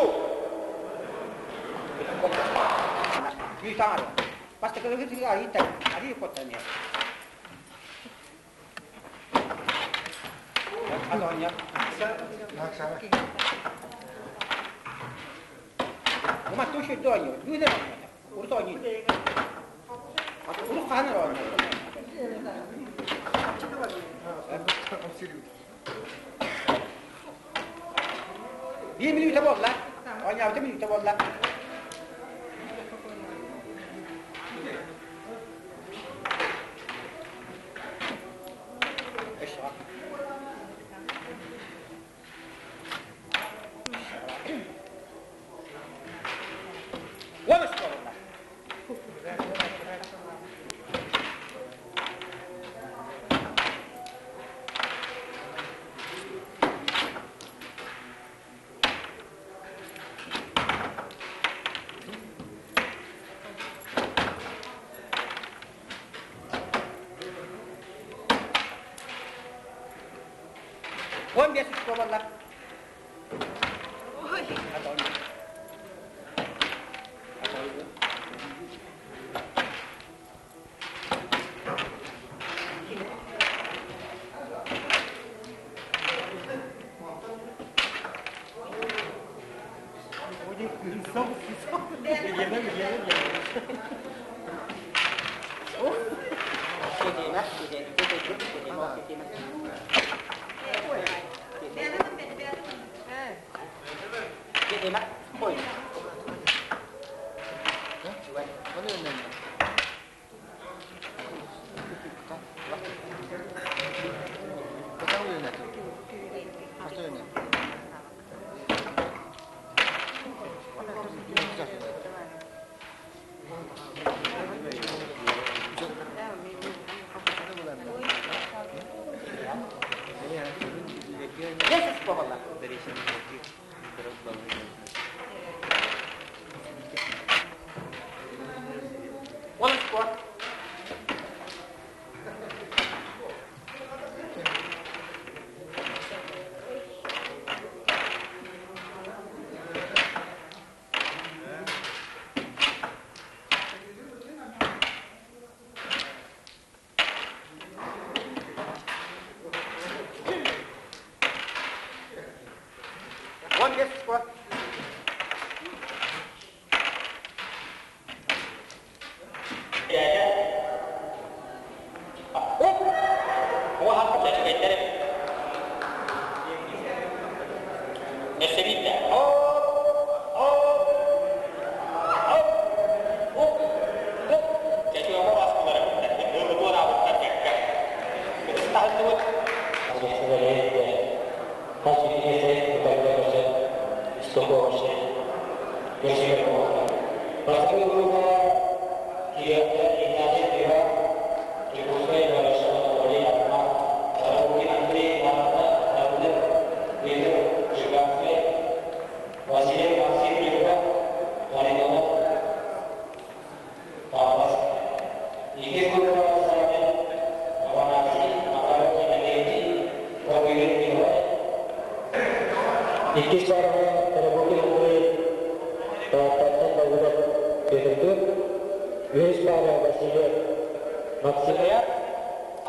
Биир мүнүүтэ буолла. Оонньообута мүнүүтэ буолла. Уон үс буолла. 15 очко буолла.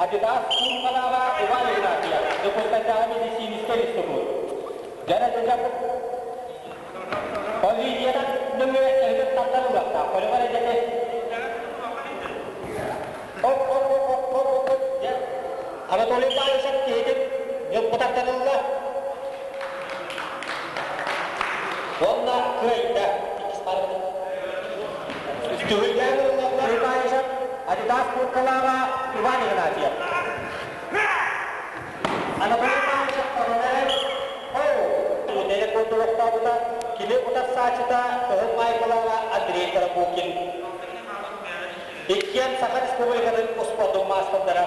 Адидас кууркалааҕа Иван Игнатьев, Дьокуускайдааҕы медицинскэй институт. Дьэ, Полициянан нөҥүө эһигин тардан ылыахтаах. Көрүҥэр эдьэти. Оп, оп, оп, оп, оп, оп, дьэ. Анатолий Павлович киһитин ньылбытаттан ылла. Уонна кыайда. Иккис барыта. Түһүлгээн ыллаллар Павлович Адидас кууркалааҕа Иван Игнатьев. Анатолий Павлович Коронарев Удэлэ курдук кини утарсааччыта Кыһыл Майкалаҕа Андрей Тарабукин. Иккиэн Саха Республикатын успуордун маастардара.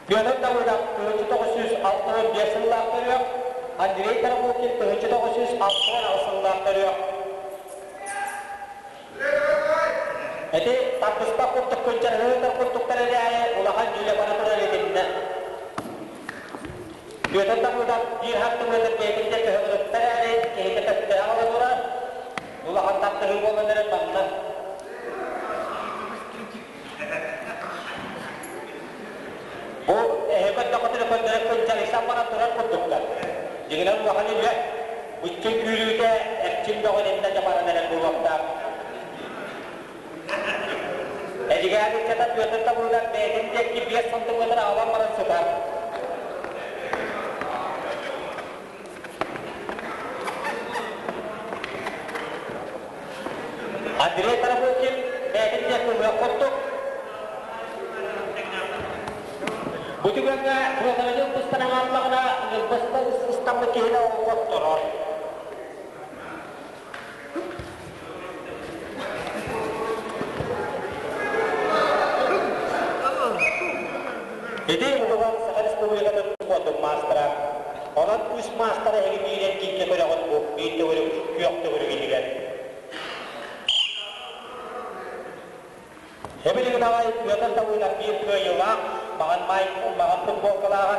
Петр Давыдов 1965 сыллаах төрүөх, Андрей Тарабукин 1968 сыллаах төрүөх. Ити тардыспат курдук күнчэрһыытар курдуктар эрээри улахан дьүүлэ бара турар итиннэ. Петр Давыдов биир хартымыатыр бэйэтин да көһөҕүрүттэр эрээри киһитэ төптөөх ыла турар. Улахан тардыһыы буолан эрэр манна. Бу эһэ көрдөххүтүнэ көрдөрө кынчарыйсан баран турар курдуктар. Дьиҥинэн улахан үлэ. Икки күүрүүтэ эрчим бөҕө иннэ да баран эрэр буолуохтаах. Эдьигээн ыччата Петр Табылыгар бэйэтин диэки 5 сантиметр аҕалан баран сытар. Андрей Тарабукин бэйэтин диэки ылыах курдук. Бу түгэҥҥэ Фродованы ылбыстан аҥааллаҕына, ылбыста ыстаммыт киһини оҥотторор. Ити Мудуган Саха Республикатын спордун маастара. Онон үс маастара эһиги биир эргииргэ көрөҕүт бу биир төгүрүк күөх төгүрүк иһигэр. Эбилигин аҕай Петр Давыдов биир кыайыылаах. маҥан маай маҥан футболкалааҕа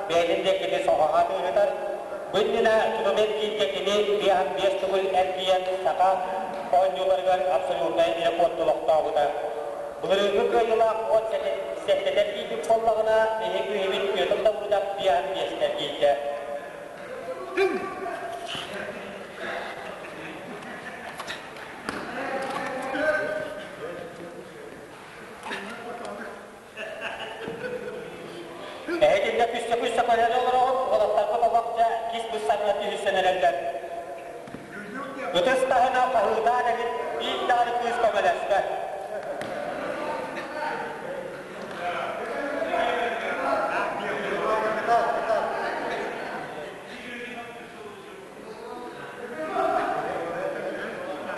бэйэтин диэкини соһоһо атыыһытар. Бу иннинэ тутум эргииргэ кини 55 төгүл эргийэн саха оонньууларыгар абсолютнай рекорд олохтообута. Былырыыҥҥы кыайыылаах уот сэттэтэ эргийбит буоллаҕына, биһиги күүһүбүт Петр Давыдов 55-тэ эргийдэ. Эһэтиннэ күссэ-күссэ көрөн олороҕут, уолаттарбыт олох дьэ кис быссаҥҥа түһүссэн эрэллэр. Ытыс таһынан хаһыытаан эбит, биир даҕаны кыыс көмөлөспөт.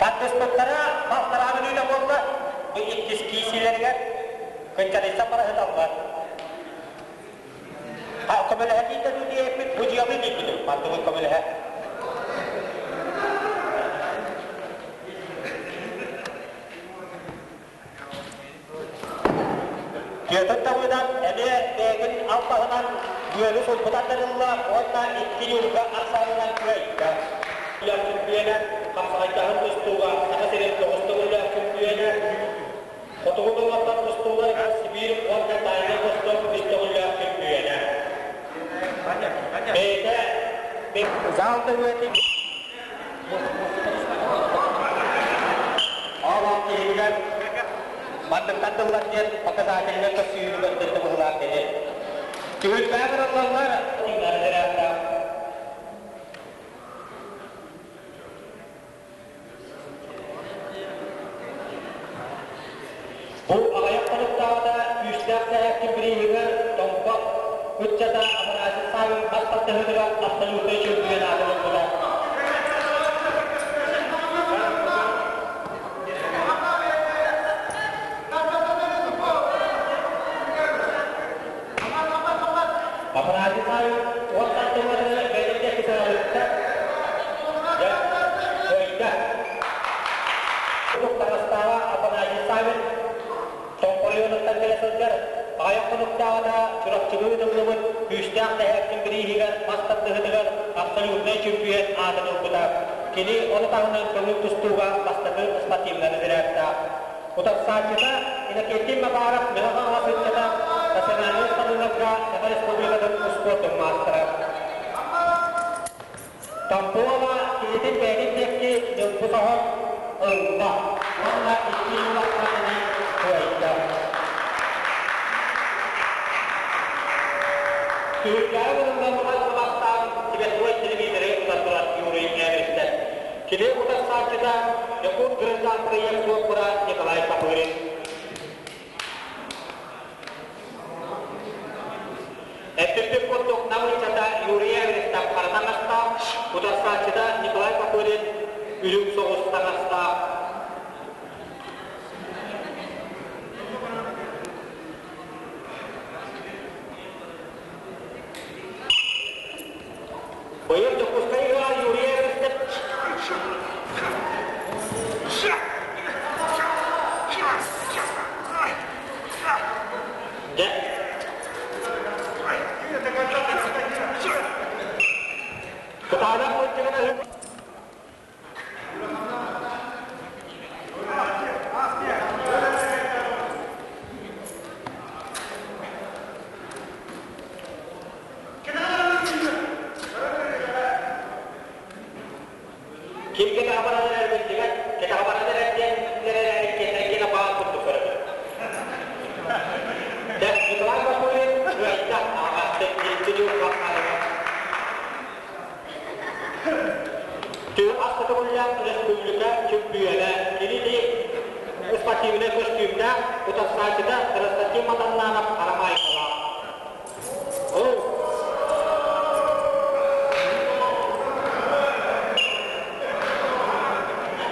Тардыспыттара балтараа мүнүүтэ буолла, бу иккис киисиилэригэр кынчарыйсан бара сыталлар. Көмөлөһө дийтэ дуу диэппит, бу дьыалыы диэппитим, мантыбыт көмөлөһө. Петр Давыдов эмиэ бэйэтин албаһынан быаны сулбу тардырылла уонна икки ньуурга ахсаанынан кыайда. Чөмпүйүөнэ, хапсаҕайдаһын тустууга Саха сирин тоҕус төгүллээх чөмпүйүөнэ, хотугу норуоттар тустууларыгар Сибиир уонна Дальнай Восток үс төгүллээх чөмпүйүөнэ. Бэйэтэ зал төһүөтүн Ол киһитигэр манныктан тыллар диэн показательнай көрсүһүүнү көрдөрдө быһыылаах киһи. Түһүлгэҕэ бараллаллар Бу аҕыйах хонуктааҕыта күүстээх сэһээккин бирииһигэр Томпо ыччата Афанасий Савин бас тардыһыытыгар абсолютнай чөмпүйүөн аатын ылбыта. Афанасий Савин уот тардылларыгар бэйэтин диэки сыралыста. Дьэ, кыайда. Таҥастааҕа Афанасий Савин Томпоройуонуттан кэлэ сылдьар аҕыйах хонуктааҕыта Чурапчыга ыытыллыбыт күүстээх нэһээктин бирииһигэр мас тардыһыытыгар абсолютнай чөмпүйүөн аатын ылбыта. Кини ону таһынан көҥүл тустууга бастакы спортивнай разрядтаах. Утарсааччыта Иннокентий Макаров Мэҥэ Хаҥалас ыччата национальнай ыстаныыларга Саха Республикатын успуордун маастара. Тамбова киһитин бэйэтин диэки ньылбы соһон ылла уонна икки юлахтанынан кыайда. Түһүлгэҕэ ылыллан бастаан Сибэтуой телевизоры утарбырат Юрий Эверстер. Кини утарсааччыта Якут граждан проект суоппара Николай Топырин. Эппиппит курдук Нам ыччата Юрий Эверстов хара таҥастаах, утарсааччыта Николай Копырин үрүҥ соҕус таҥастаах. Быйыл Дьокуускайга Юрий Эверстов Дьэ. Кытаанах мультигын Ким кэтэҕэ баран эрэр биллибэт, кэтэҕэ баран эрэр диэн эрээри киэнэ баар курдук көрөбүн. Дьэ, Николай Бакулин кыайда аҕаҕастык икки дьыл хаалла. Түһ астатыбыллаах республика чөмпүйүөнэ кинини спортивнай көстүүмнээх утарсааччыта Константин Матаннанов Арамаайкалаах.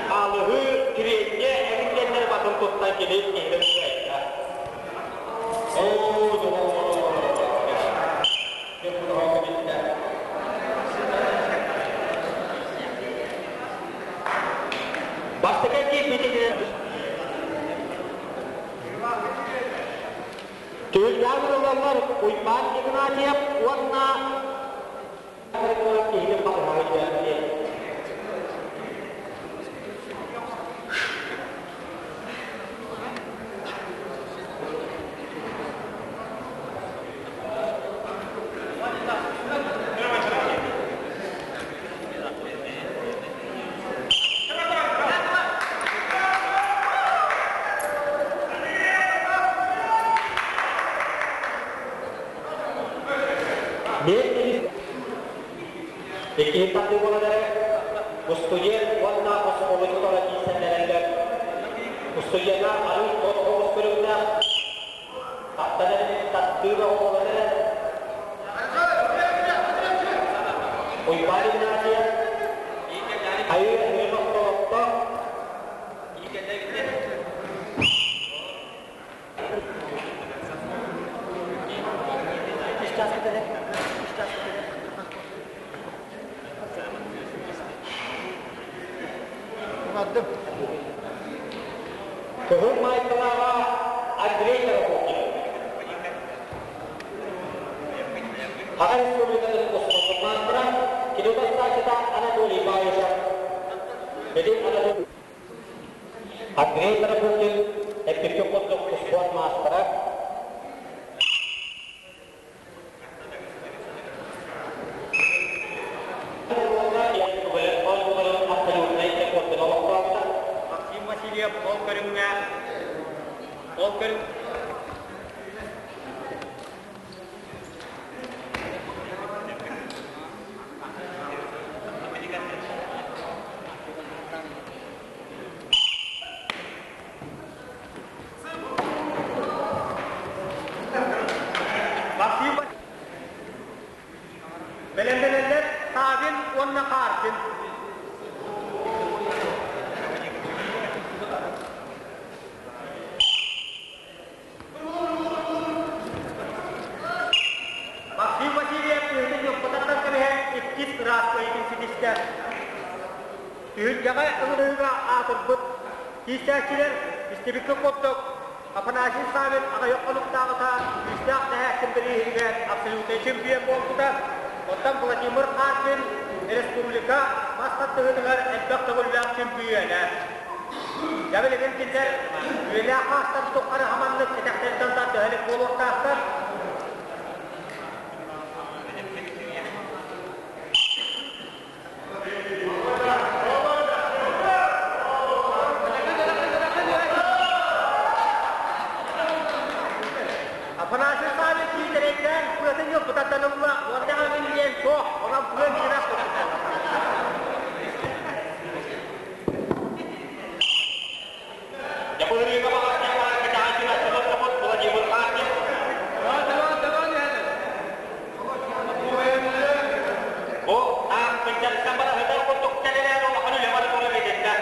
Хаалыһыы тириэньэ эҥин батын туттан кини киһини кыайда. Оо, Бастакы киирбитигэр Түһүлгэҕэ ылаллар Уйбаан Игнатьев уонна киһини баҕаһа. Икки тардыы устудьуон уонна оскуолаччылара киирсэллэрэллэр. Устудьуоннар арыый тоҕус көрүҥнээх таттан таттыыр оҕолоро Уйбаан Игнатьев айыы өҥүн охтолотто. Кыһыл маайкалааҕа Андрей Тарабукин. Саха Республикатын успуордун маастара, кини бастааччыта Анатолий Баишев. Ити Анатолий Андрей Тарабукин эппиккэ курдук успуорт маастара. Максим Васильев ол көрүҥҥэ ол көрүҥ Максим Бэлэмнэнэллэр Савин уонна Харкин. Максим Васильев үһүтүн ньуккутаттан кэбиһэн иккис ыраас кыайыытын ситистэ. Түһүлгэҕэ ыҥырыыга аатырбыт киирсээччилэр истибиккэ курдук Афанасий Савин аҕыйах хонуктааҕыта күүстээх нэһээккин бирииһигэр абсолютнай чемпион буолбута. Оттон Владимир Харкин республика мас тардыһыытыгар элбэх төгүллээх чемпиөнэ. Дьэ билигин кинилэр үйэлээх хаастар тухары хаманнык кэтэхтэриттэн тардыһа илик буолуохтаахтар. Афанасий Савич киитэрэйдээн пыатын ньылбытаттан ылла, уонна диэн суох, онон пыан кирас Дьабыырыыга баҕарчаҕа кэтэҕэччи аччылар Владимир Харкин. Бу аахпынчаттан бараһытар курдук тэлэлээн улахан үлэ бара турар итиннэ.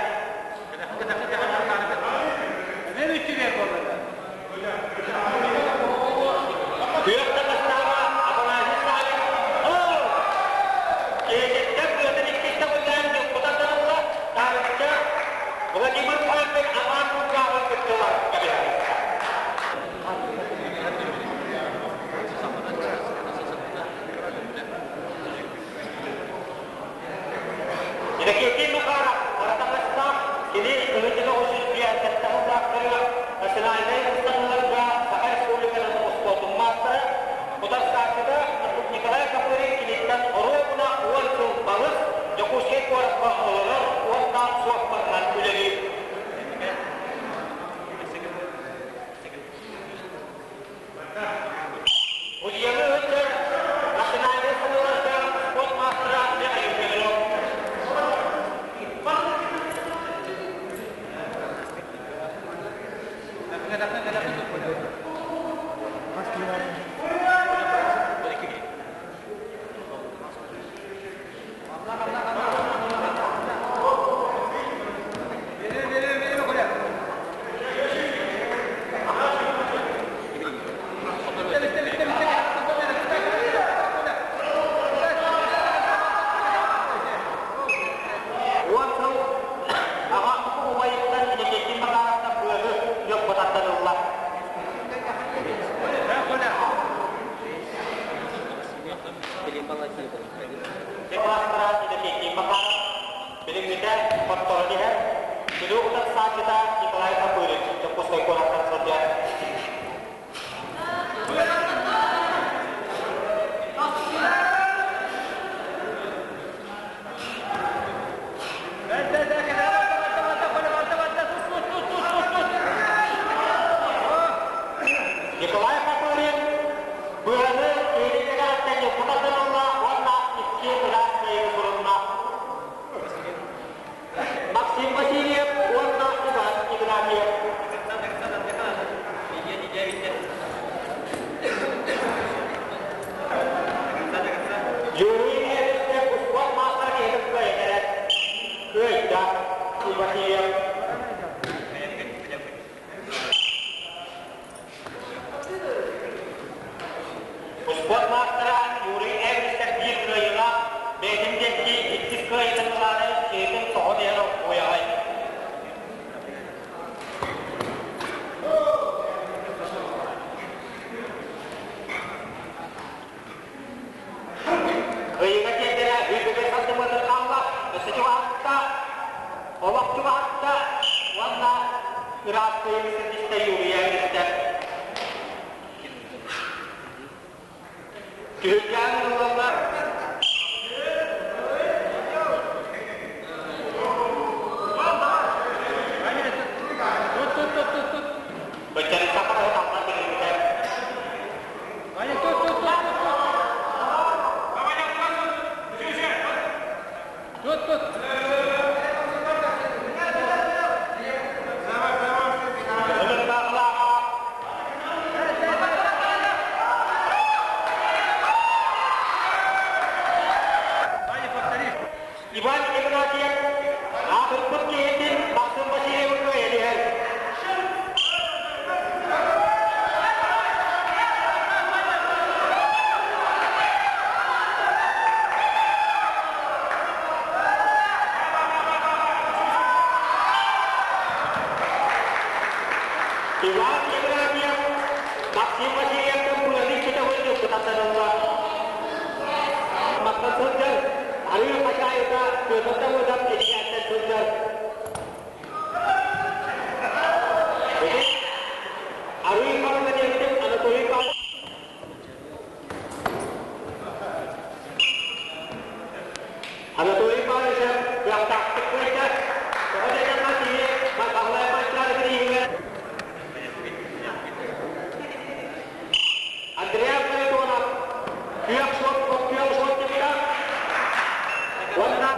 Күөх таҥастааҕа Афанасий Савин Киһититтэн быатын иккис төгүллээн дьылбытан ылла, таарычча Владимир Харкин аҕаан кулгааҕын кыттылар кэбиһэр. Иннокентий Макаров аратаҥастаах кини кыһытыга үсүс национальнай ыстаныыларга Саха Республикатын успуордун маастара, утарсааччыта Николай Копырин киниттэн оруобуна 10 сыл балыс Дьокуускай куоракка олорор уонна суоппарынан үлэлиир. Судьяны ыытар национальнай ыстаныыларга спорт маастара Михаил Федоров. Уон сыл аҕа убайыттан Иннокентий Макаровтан быаны ньоппотаттан ылла. Кыайыыга тиэрдэрэ үрдүгэр сантиметр хаалла, өссө чугаһатта, олох чугаһатта уонна ыраас кыайыыны ситистэ Юрия Эристэ. Түһүлгээн ылаллар. Быччары сахара талдан билбитэ. Иван Игнатьев аатырбыт киһитин Максим Васильевы элиһэр. Иван Игнатьев Максим Васильевтан быаны читабын кытаттанылла. Мастан сылдьар, арыы хачаайыта Петр Давыдов этигээттэн сылдьар. Арыы харана диэбитим Анатолий Павлович Анатолий Павлович кыахтаахтык кыайда. Тоҕо диэтэххэ кини Баһылай Манчаары бирииһигэр Андреа Харитонов күөх суот күөх суот депутат уонна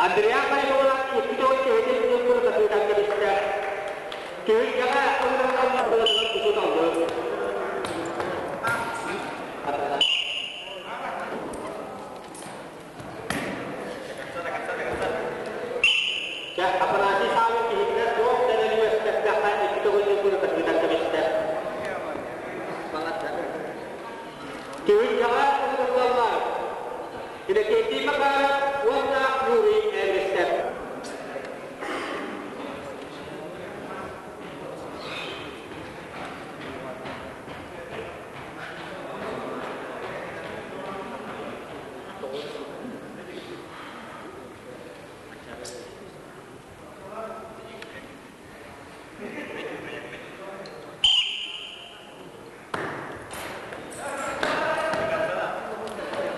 Андреа Харитонов икки төгүл киһитин тылбын сатыытан кэбистэ. Түһүлгэҕэ ыллараллар быатыгар учууталлыы. Чэ, Афанасий Савин киһитигэр туох да эрэли үөскэппэххэ икки төгүл тылбын сатыытан кэбистэ. Түһүлгэҕэ ыллаллар Иннокентий Макаров уонна Юрий Эверстов.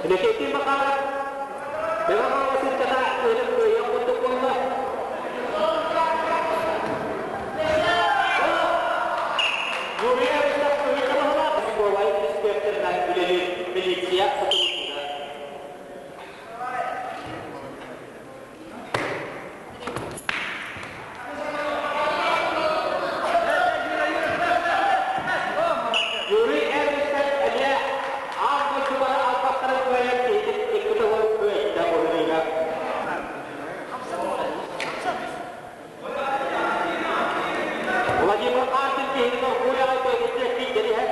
Иннокентий Макаров Миронова сыыската өлөн кыайыах курдук буолла. Юрий Эверстов кыһыҥҥы баһылаах участковай инспекторынан үлэлиир милиция сотруднига. Юрий Эверстов эмиэ аан дойдулары албастарын кыайан киһитин икки тылы кыайда быһыыга. Владимир Артин киһитин оргууй аҕай кыайбыт киирдэн иһэр.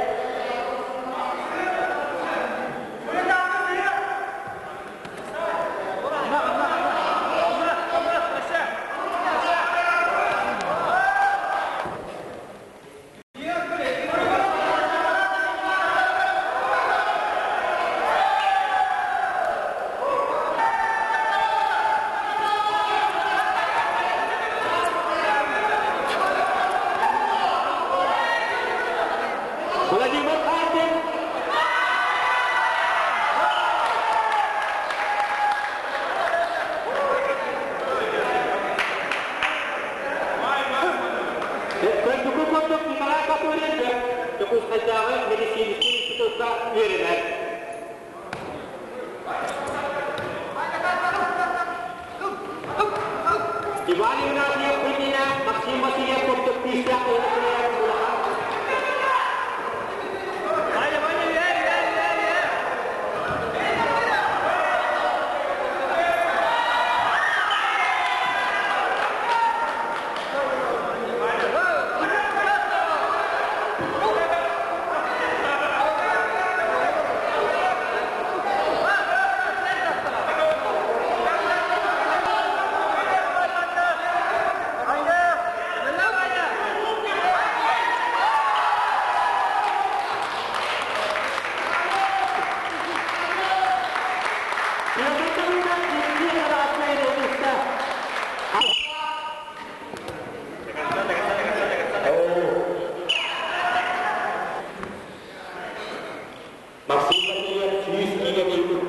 Владимир Артин Көрдүкү курдук Николай Копырин Дьокуускайдааҕы медицинскэй институкка үөрэнэр. Иван Игнатьев иннинэ Максим Васильев курдук күүстээх киһини кыайар улахан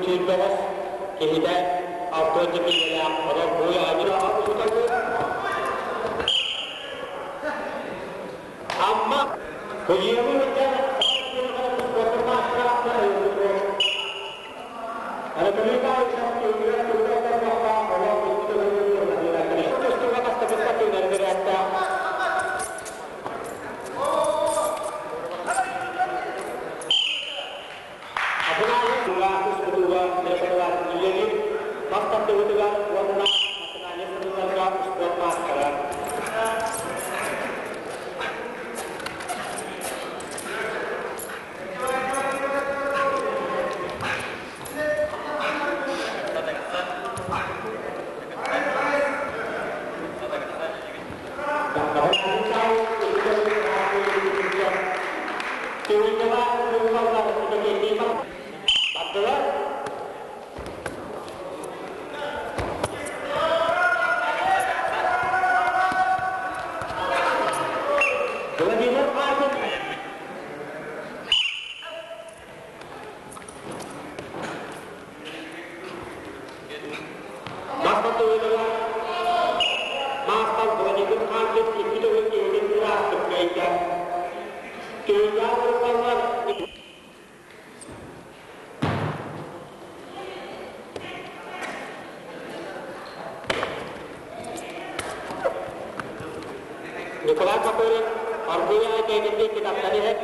сүүрбэҕэс киһитэ 6 киилэлээх онон бу Амма Николай Копырин Аргуя кэйгитин кытаттан иһэр.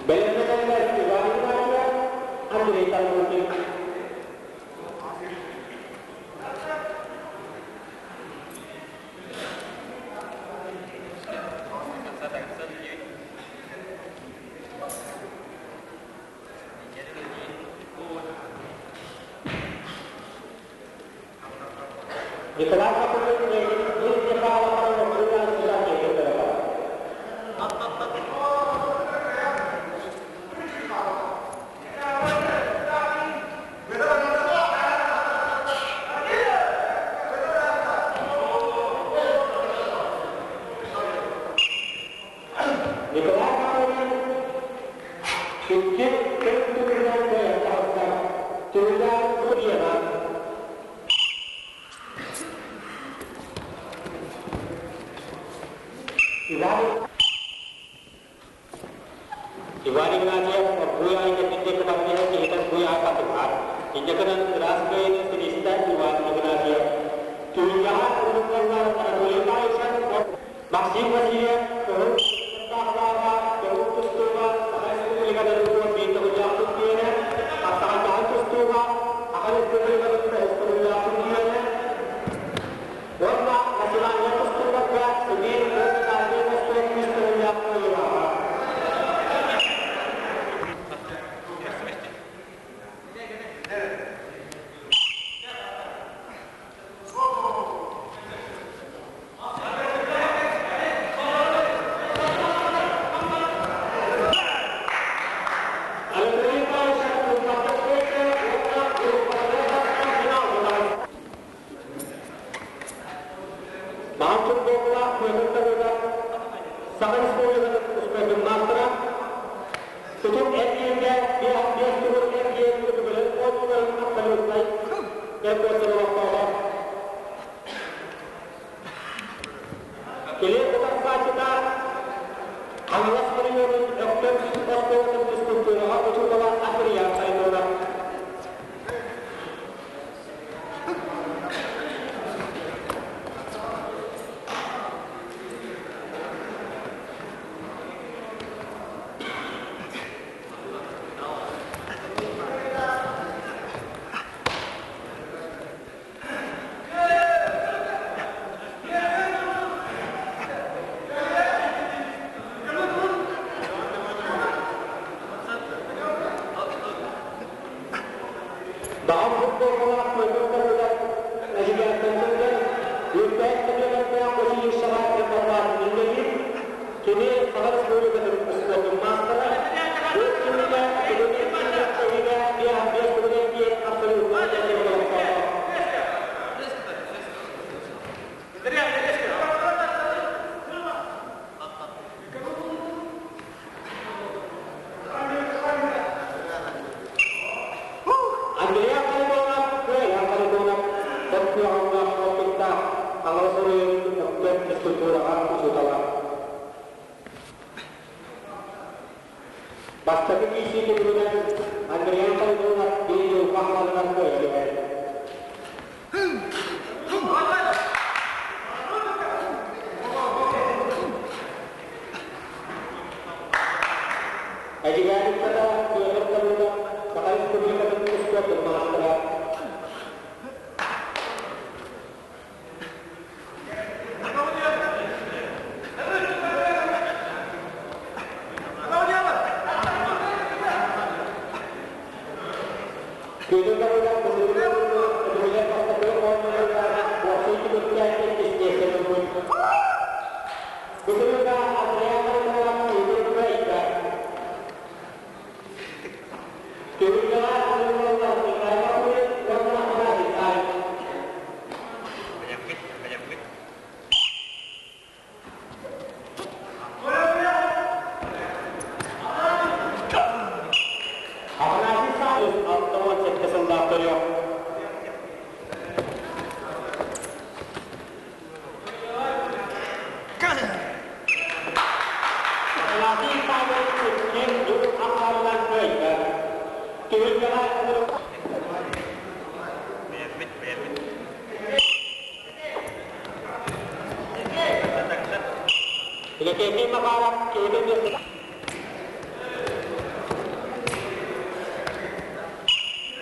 Бэлэмнэнэллэр Иван Игнатьев, Андрей Тарбутин. Николай Копырин Николай Копырин икки көн түгүнэн кыайан таҕыста. Түһүлээн Курьера. Иван Игнатьев оргууй аайы кэтинде кытарбыһа киһитэ буй аакатыгар. Иннекынан ыраас кыайыны силистэ Иван Игнатьев. Түһүлгэҕэ уруккаллар Анатолий Таишев, Максим Васильев, Кыһыл Тахлааҕа, Көҥүл тустууга, Саха Республикатын биир төгүллээх чөмпүйүөнэ, Хапсаҕайдаһан тустууга, Саха Республикатын бэһис төгүллээх чөмпүйүөнэ уонна национальнай тустууларга Сибиир уонна Дальнай Восток үс төгүллээх кыайыылааҕа. Буолбалаах Петр Эдьигээттэн сылдьар, үрдээх километрдаах училищеҕа преподаватель үлэлиир. Кини Саха Республикатын спордун маастара. Бу кинигэ бүгүн күрэхтэһиигэ 55 туһунан диэн абсолютнай рекорд олохтоото. Андрей Харитонов, Кыайан Харитонов, Төхтүөҕүҥҥэ опыттаах Хаҥалас оройуонун Өктөм физкультураҕа учуутала. Бастакы киирсии түмүгүнэн Андрей Харитонов биир дьылҕа хаалынан кыайан иһэр. Эдьигээниттэн Петр Давыдов Саха Республикатын спордун маастара. Петр Давыдов Бысырыгар бастакы оонньууларга уопсай түмүккэ иккис миэстэни ылбыт. Бысырыга Андреа Харитонов Игорь Кыайда. Түһүлгэҕэ Арыылалар Николай Бакулин уонна Афанасий Савин. Афанасий Савин 67 сыллаах төрүөх. Афанасий Савин иккиэн дьыл ахсаанынан кыайда. Түһүлгэҕэ Иннокентий Макаров киһитин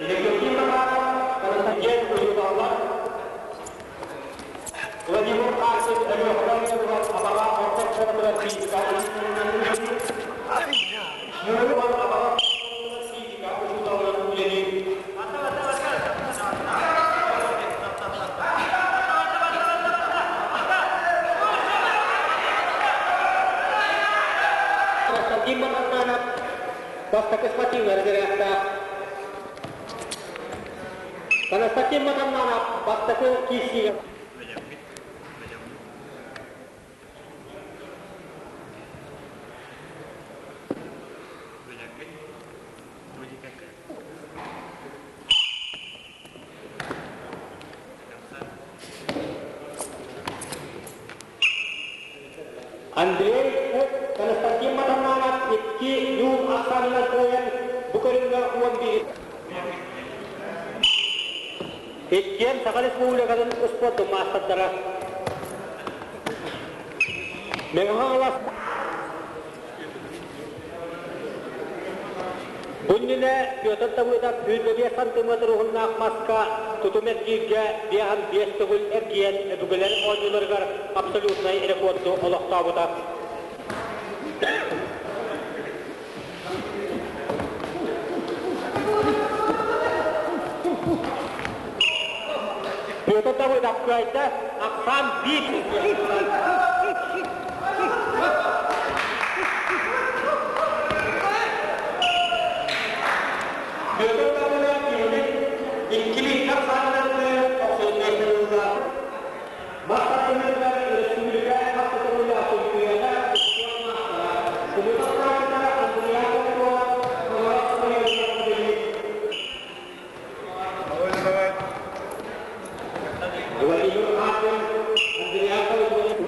Иннокентий Макаров Константин учууталлар Владимир Карсин Өлүөхүмэ оройуонугар Абаҕа орто оскуолатыгар физика Мүрү Абаҕа физика учууталынан үлэлиир. Константин Матаннанов бастакы спортивнай разрядтаах. Константин Матаннанов бастакы киирсиигэ Андрей Константин Матаннанов икки ньуул ахсаанынан кыайан бу көрүҥҥэ 11 Иккиэн Саха Республикатын успуордун маастардара. Мэҥэ Хаҥалас Бу иннинэ Петр Давыдов 25 сантиметр уһуннаах маска тутум эргииргэ 55 төгүл эргийэн өбүгэлэр оонньууларыгар абсолютнай рекорду олохтообута. Петр Давыдов кыайда, ахсаан биир. Петр Давыдов киһини иккилии ахсаанынан охсуллуохтун ылла. Мас тардыһыытыгар өрөспүүбүлүкэ хас да төгүллээх чөмпүйүөнэ, Тымырбастаахтара Андриан Попова, Хаҥалас оройуонугар үлэлиир. Владимир Хапин, Андриан Калитвин,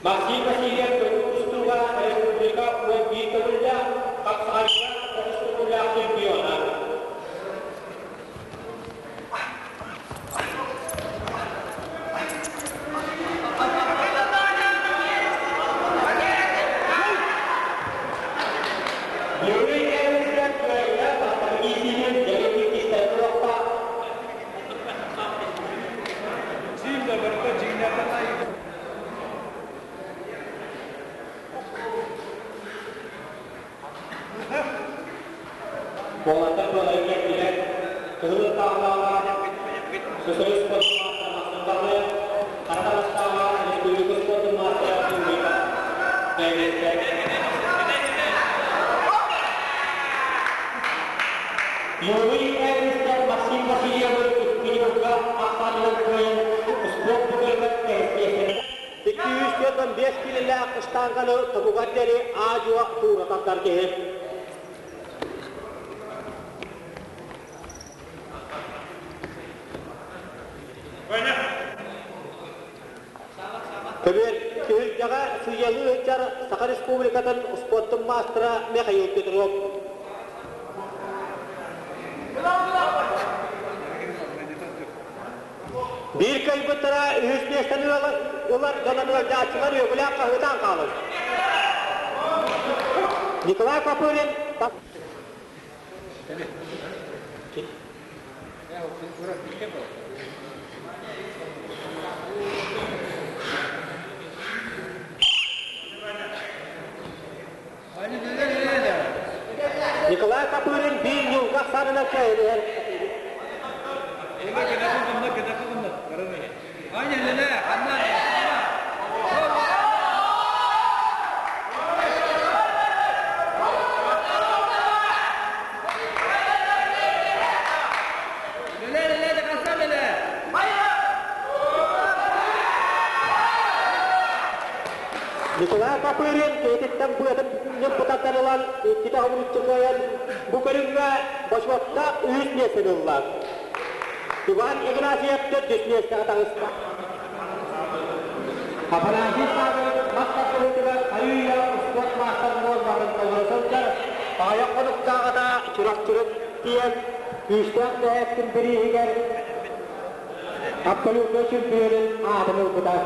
Максим Васильев көҥүл тустууга республика 11 төгүллээх, хапсаҕайга тоҕус төгүллээх чемпиона. Юрий Эвенскай кыайда бастакы киирсиитин дьэ иккистэн туруохта. Уолаттар туоларын кэллилэр. Кыһыл ытаалааҕа социалист спордун маастара Максим Баһылаев, хара таҥастааҕа республика спордун маастара Юрий Эвристэр. Юрий Эвристэр Максим Васильевы икки ахсаанынан кыайан спорт быһыытыгар эһэс 245 килэлээх штанганы тобугар диэри аа-дьуо туура тардар киһи. Көбүөр түһүлгэҕэ сыыйалыы сылдьар Саха Республикатын спортун маастара Михаил Петров. Биир кыайбыттара үһүс миэстэни ылар дьонун ыалдьааччылар үөгүлээх хаһыытаан хаалар. Николай Копырин Николай Копырин биир ньууках сарына кэһилиһэр. Николай Копырин киһититтэн быатын ньымпытаттан ылан иккитэ хомунуччу кыайан бу көрүҥҥэ бочуоттаах үһүс миэстэни ылла. Иван Игнатьев төрдүс миэстэҕэ таҕыста. Афанасий Павлович мас тардыһыытыгар хайыы-үйэ успуорт маастар нуорматын толоро сылдьар, аҕыйах хонуктааҕыта Чурапчыга тиийэн күүстээх дэһээттин бирииһигэр абсолютнай чемпионун аатын ылбыта.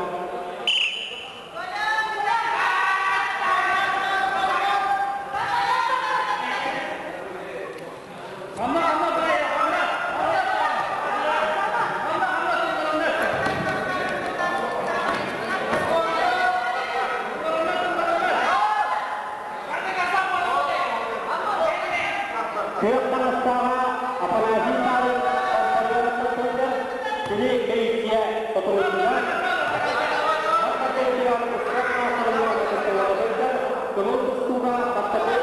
Күөх таҥастааҕа Афанасий Павлович компаньонуттан сылдьар, кини милиция сотруднига. Көҥүл тустууга бастакы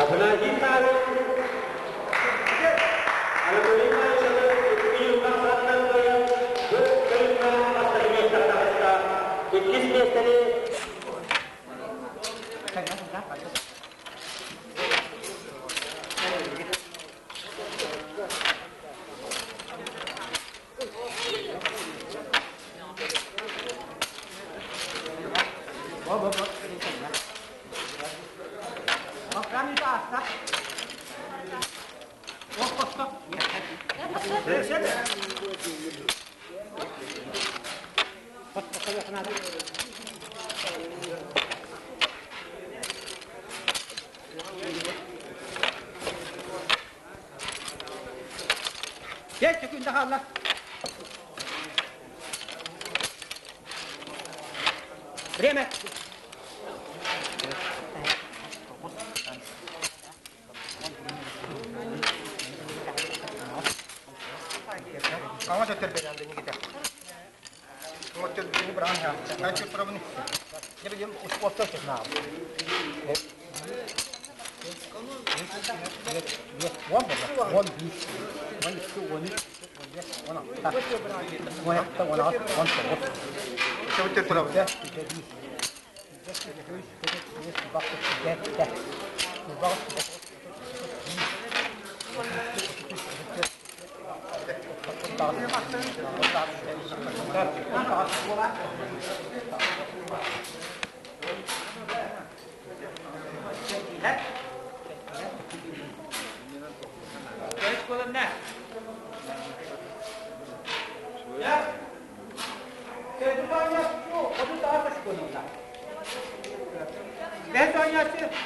Афанасий Савин Анатолий Малышевы икки саатынан кыайан бу көрүҥҥэ бастакы миэстэҕэ таҕыста. Иккис миэстэни Время.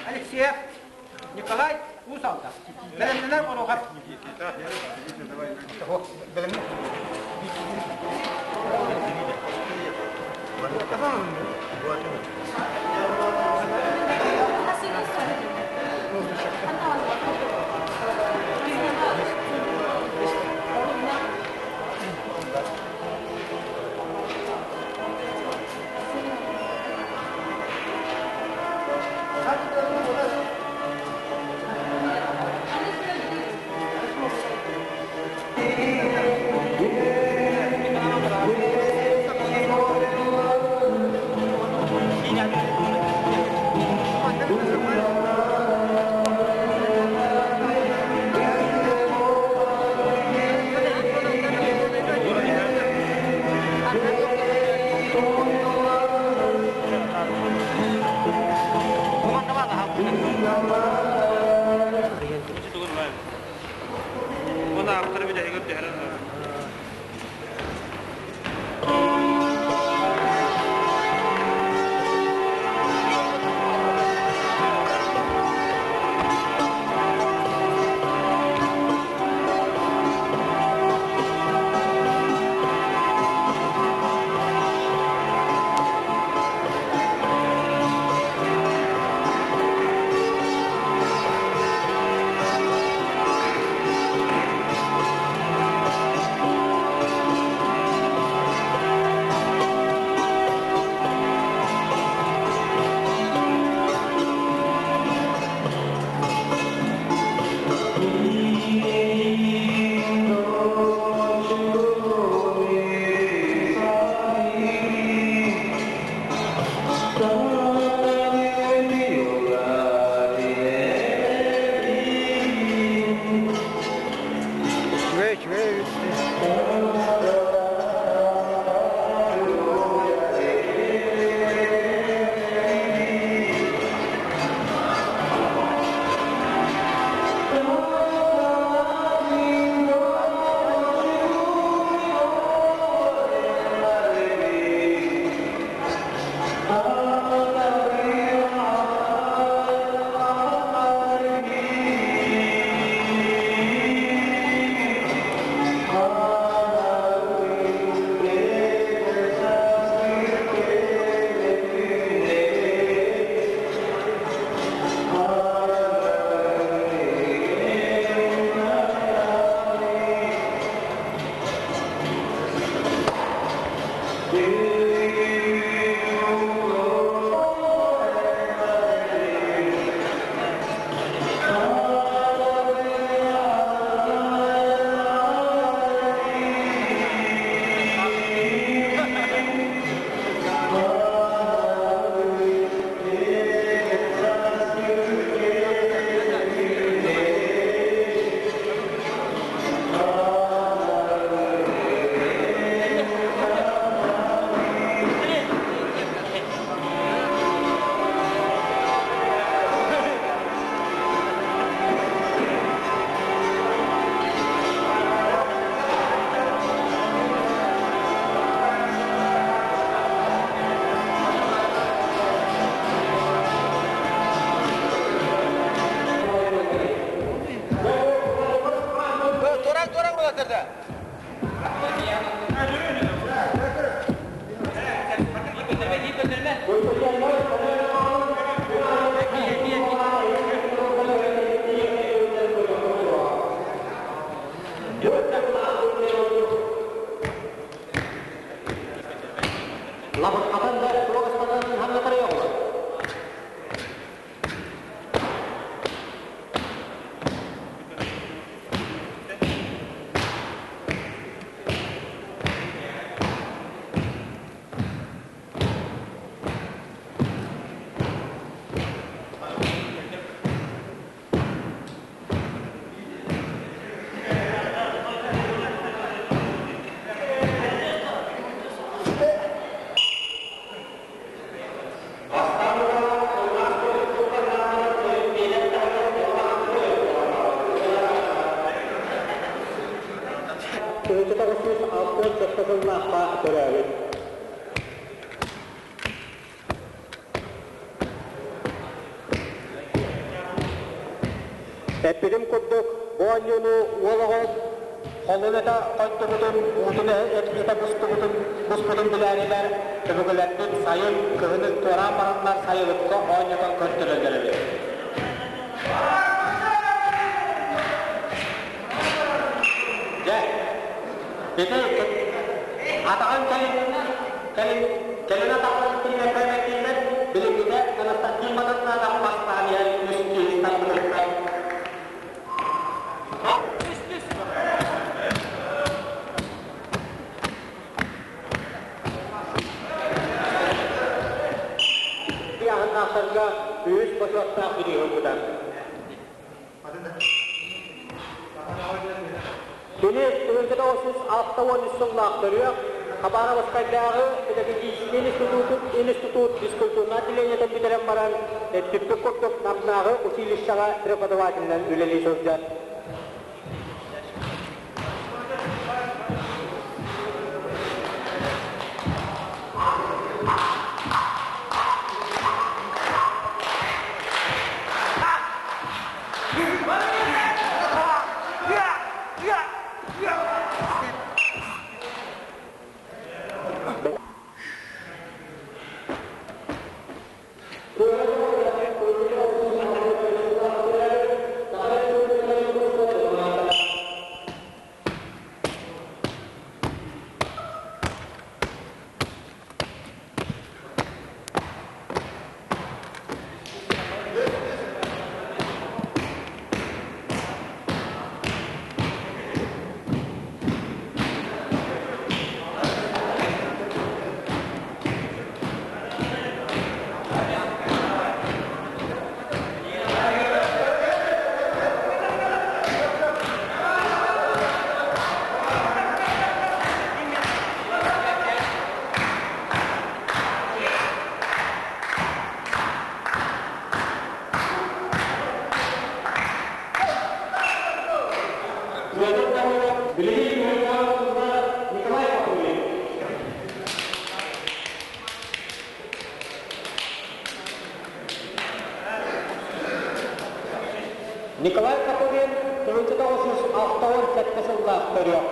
Алексеев Николай Уус Алдан. Бэлэмнэнэр оруха. Эппитим курдук, бу оонньууну уол оҕо холун этэ хойдубутун, уутун этэ бустубутун, буспутун билээрилэр, өбүгэлэрбит сайын, кыһыны туораан бараннар сайылыкка оонньотон көрдөрөллөр эбит. Дьэ, ити атаҕын кэлин, кэлин, кэлин атаҕын тиийбэккэ мэлдьиллэр, билиҥҥитэ Константин Матаннанов бастаан иһэн үс киһи тарбытыттан Ыйааһыннаахтарга үһүс бочуоттаах бирииһи ылбыта. Кини 1963 сыллаах төрүөх Хабаровскайдааҕы педагогическай институт физкультурнай отделениетын бүтэрэн баран, эппиппит курдук Намнааҕы училищеҕа преподавателинэн үлэлии сылдьар. Билигин Николай Павлович. Николай Копырин 1967 сыллаах төрүөх.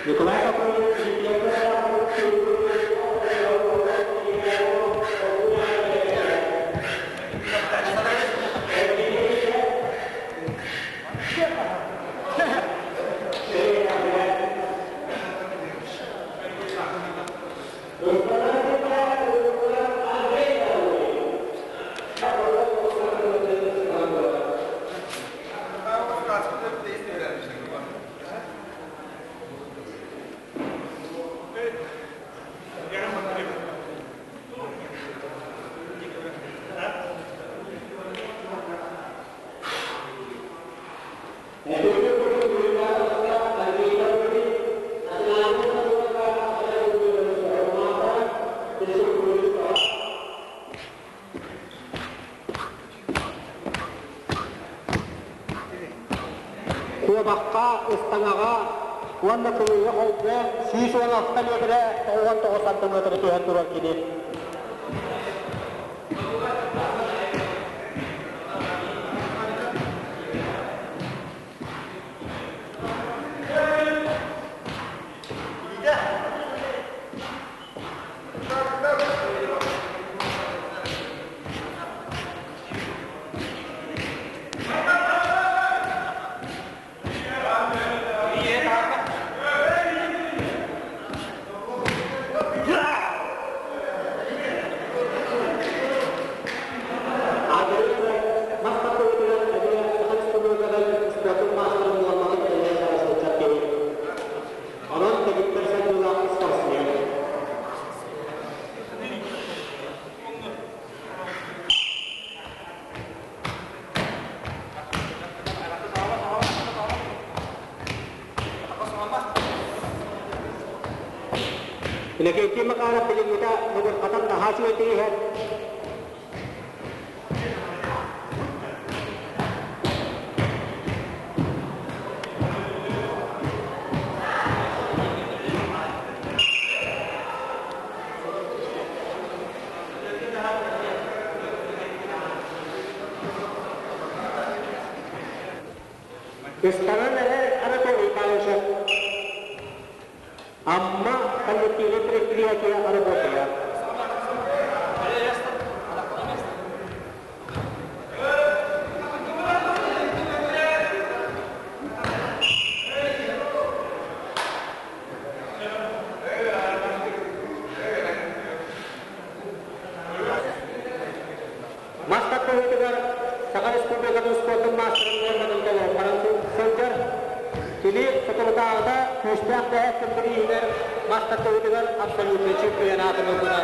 Николай Копырин Куобахха, ыстаҥаҕа уонна кылыыга холбоон 116 миэтэрэ 99 сантиметры түһэн турар кини. Иннокентий Макаров билиҥҥитэ нугурҕатан наһаа үчүгэйдик иһэр. Ыстанан эрэр Анатолий Павлович Амма коллективнай предприятие работая. Мас тардыһыытыгар Саха Республикатын спордун маастарын нуорматын толорон баран сылдьар. Кини соторутааҕыта күүстээх дэһээттэн бирииһигэр мас тардыһыытыгар абсолютнай чемпионатын ылбыта.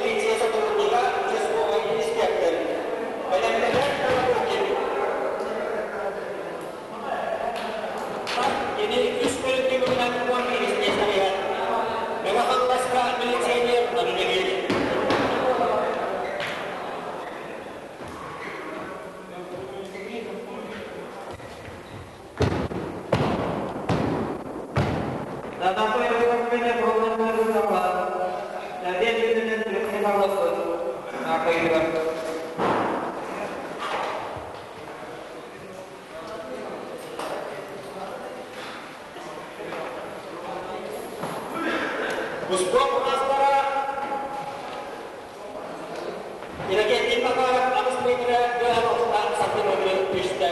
Милиция сотруднига, участковый инспектор. Бэлэмнэнэр Кини үс көрүҥ түмүгүнэн 11 миэстэҕэ Мэҥэ Хаҥаласка милиционер үлэлиир. Успуорт маастара Иннокентий Макаров аҕыс миэтэрэ быһа охтаах сантиметры түстэ.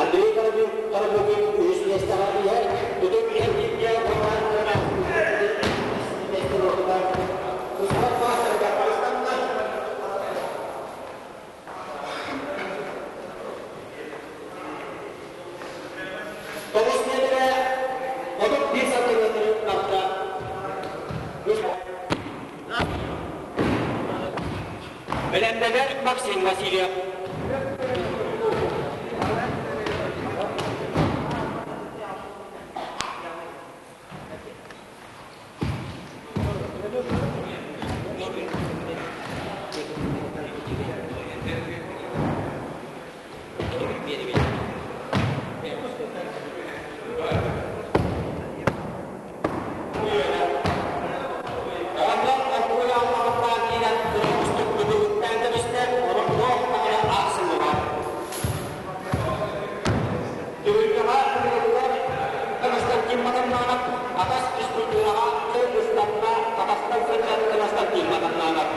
Андрей Коробукин үһүс миэстэҕэ иһэр. Тутум эргииргэ Роман миэстэ буолбута. Успуорт маастарыгар барыстанна. Тоҕус миэтэрэ 31 сантиметр барда. Бэлэмнэнэр Максим Васильев. Онон оргууй аллаҕыттаан киирэн кыра бүтүгүттээн кэбистэ, онон туох даҕаны аахсыллыбат. Түһүлгэҕэ ыҥырыллар Константин Матаннанов атас физкультураҕа Кыргызстаҥҥа Татарстан сылдьан Константин Матаннанов.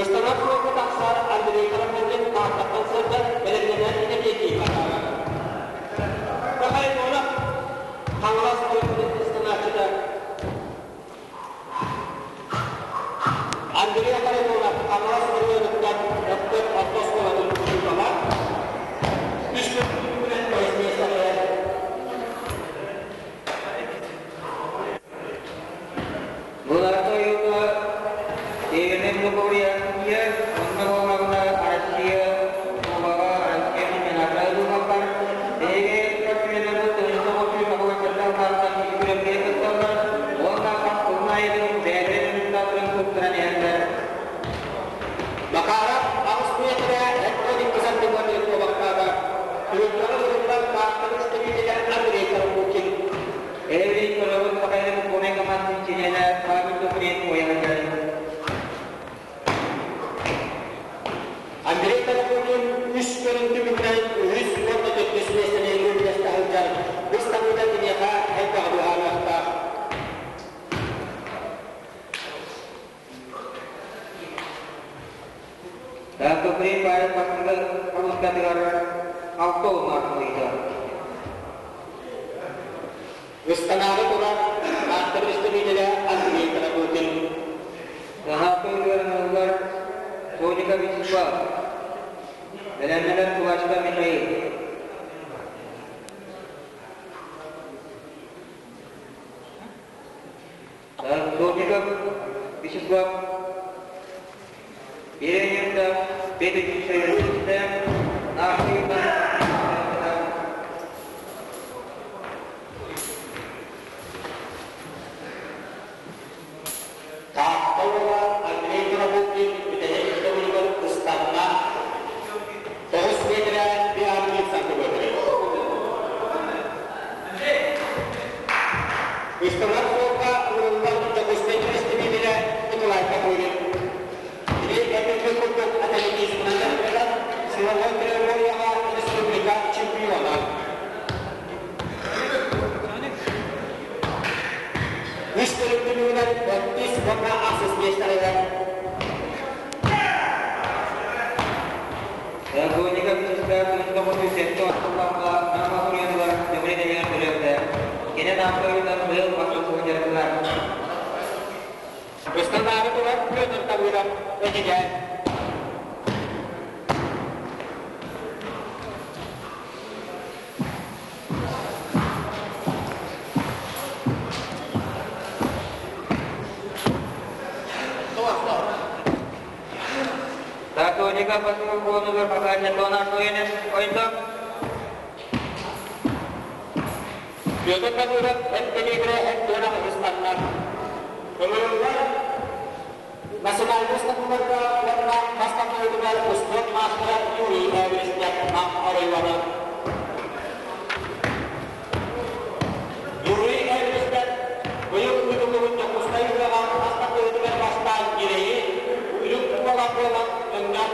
Ыстанар суолга тахсар Андрей Карамурдин Тааттаттан сылдьан бэлэмнэнэр Иннокентий Макаров. Михаил Хаҥалас оройуонун ыстанааччыта Андрей Харитонов Хаҥалас оройуонуттан Өктөм орто оскуолатын учуутала үс күн түмүгүнэн бэһис миэстэҕэ Буларга юга Северный Луговья, онно буоллаҕына Россия Кубога Россия чемпионата ыытыллаллар. Таатта представителэ Андрей Тарабукин. Эбит көрөбүт Михаил Кумей командатын чилиэнэ Павел Туприн уйаһыгар. Андрей Тарабукин үс көрүҥ түмүгүнэн үһүс уонна төрдүс миэстэни үллэстэ сылдьар. Быстаныыта киниэхэ элбэҕи быһаарыахтаах. Туприн Павел бастакы хомускатыгар алта уон ыйда. Ыстанаары турар Таатта представителэ Андрей Тарабукин. Наһаа ыҥырыллар Соников Вячеслав. Бэлэмнэнэр Кулачка Михаил. Сотников Вячеслав Еремеевна Петр Нафтиевна Таатта уола Андрей Тарабукин бүтэһик төгүлүгэр ыстанна. 9 метрэ биармит сантиметры. Ыстанар суолга ылыллар Дьокуускай представителэ Николай Копырин. Кини эппиппит курдук атлетизмынан дьарыктанар, силовой тренировкаҕа республика чемпиона. Үс көрүҥ түмүгүнэн төрдүс уонна ахсыс миэстэлэрэ. Сотников Вячеслав 1907 сыллаахха Нам суруйанылар Дмитрий Ильич төрөөбүтэ. Кини Нафтовынан быйыл бастакы дьарыктанар. Ыстанаары турар Петр Табыров Эдьигээн. Сотников бастакы куонугар пока ойдо. Петр Табыров эт кэлиэбирэ эт туонах ыстаннар. Ылырыллар национальнай статуларга уонна мас тардыһыытыгар успуорт маастара Юрий Эверестов Нам оройуона. Юрий Эверестов быйыл ыытыллыбыт Дьокуускай ыһыаҕар мас тардыһыытыгар бастаан ньирэйи үрүҥ уола буолан өҥнөөх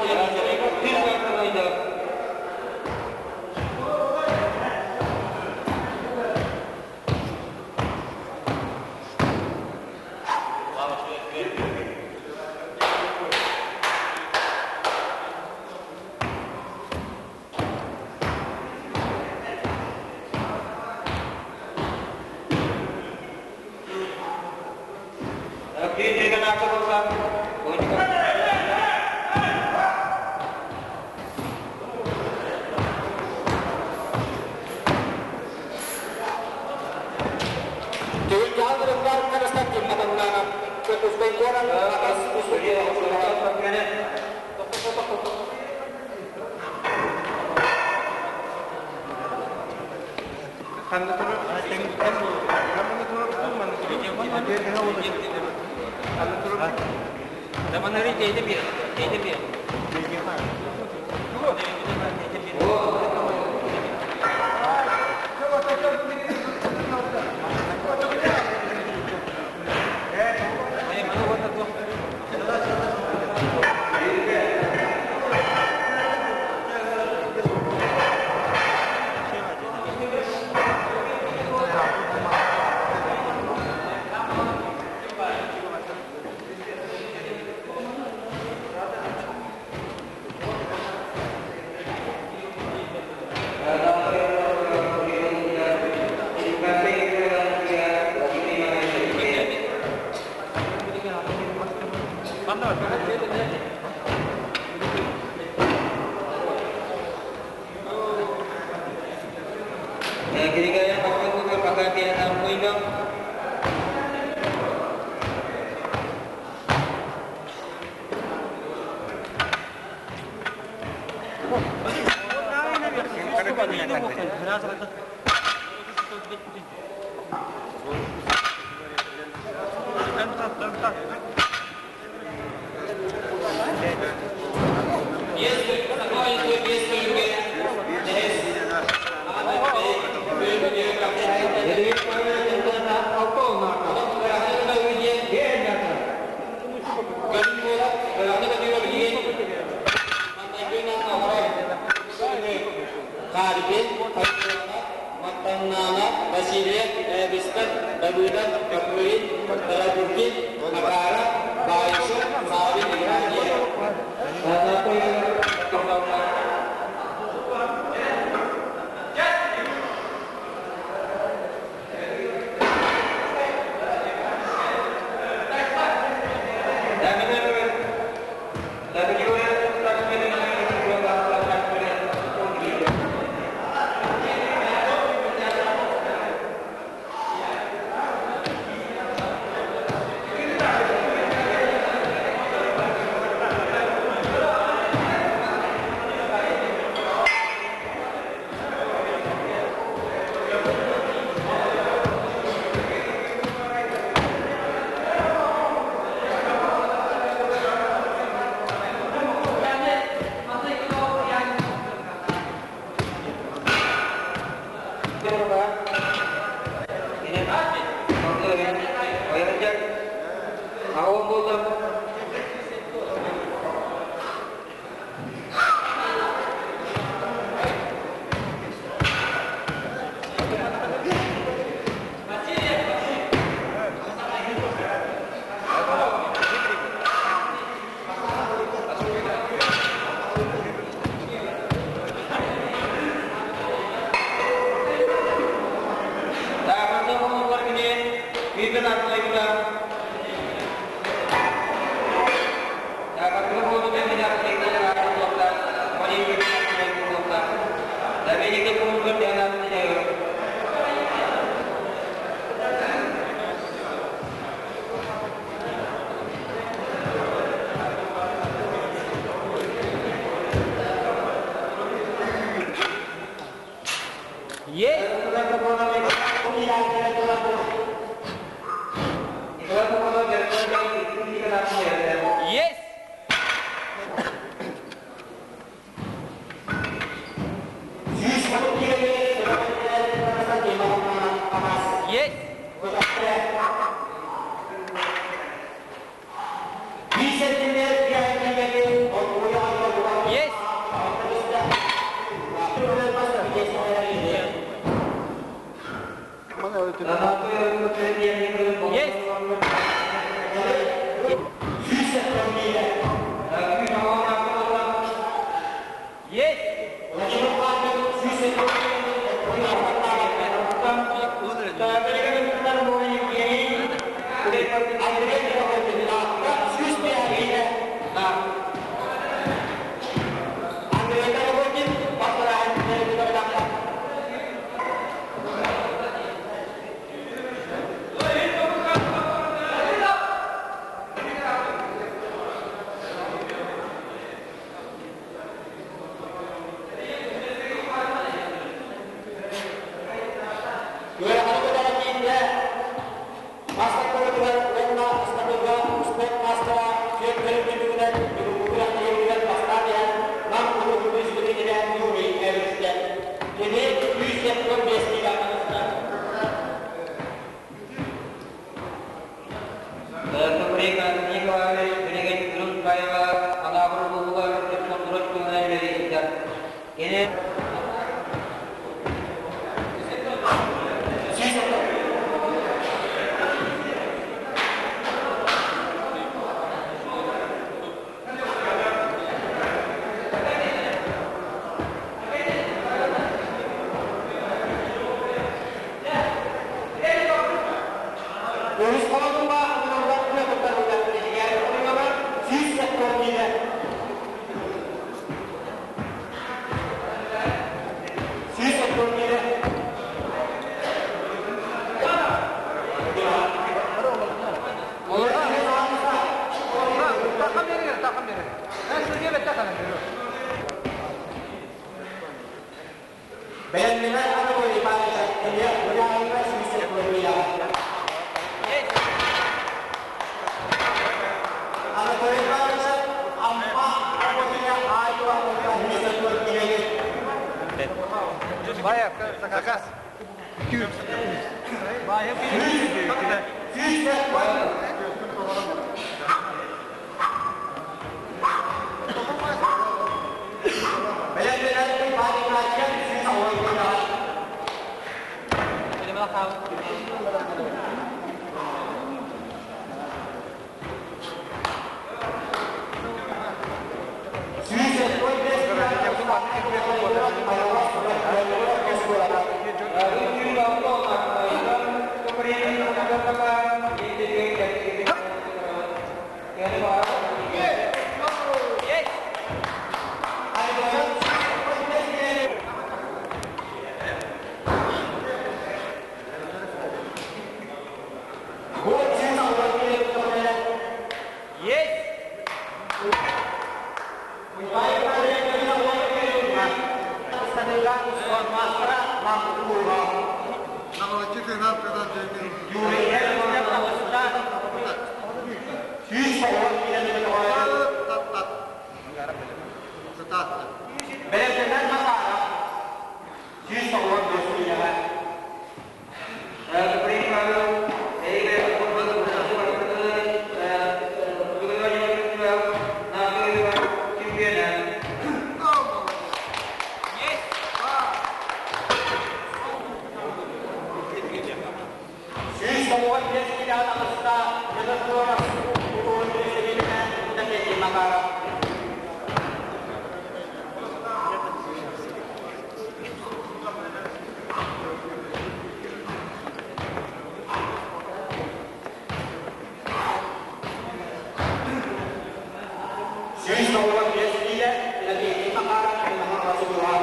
Ойдо. Үһүс холонууга ыҥырыллар күө туттарыыта Эдьигээн оройуона 170 киилэ. 170 киилэ. Бэлэмнэнэр Анатолий Иванович эмиэ ыйааһыҥҥа 170 киилэҕэ. Анатолий Иванович Амма Работина Аайва 170 киилэни. Заказ. Бэлэмнэнэр Иван Игнатьев 110 киилэҕэ. Бэлэмнэнэр Макаров 195 киилэҕэ. 195 киилэҕэ таҕыста Федотов улууһун представителэ Иннокентий Макаров. 195 киилэ Иннокентий Макаров Хаҥалас улууһа.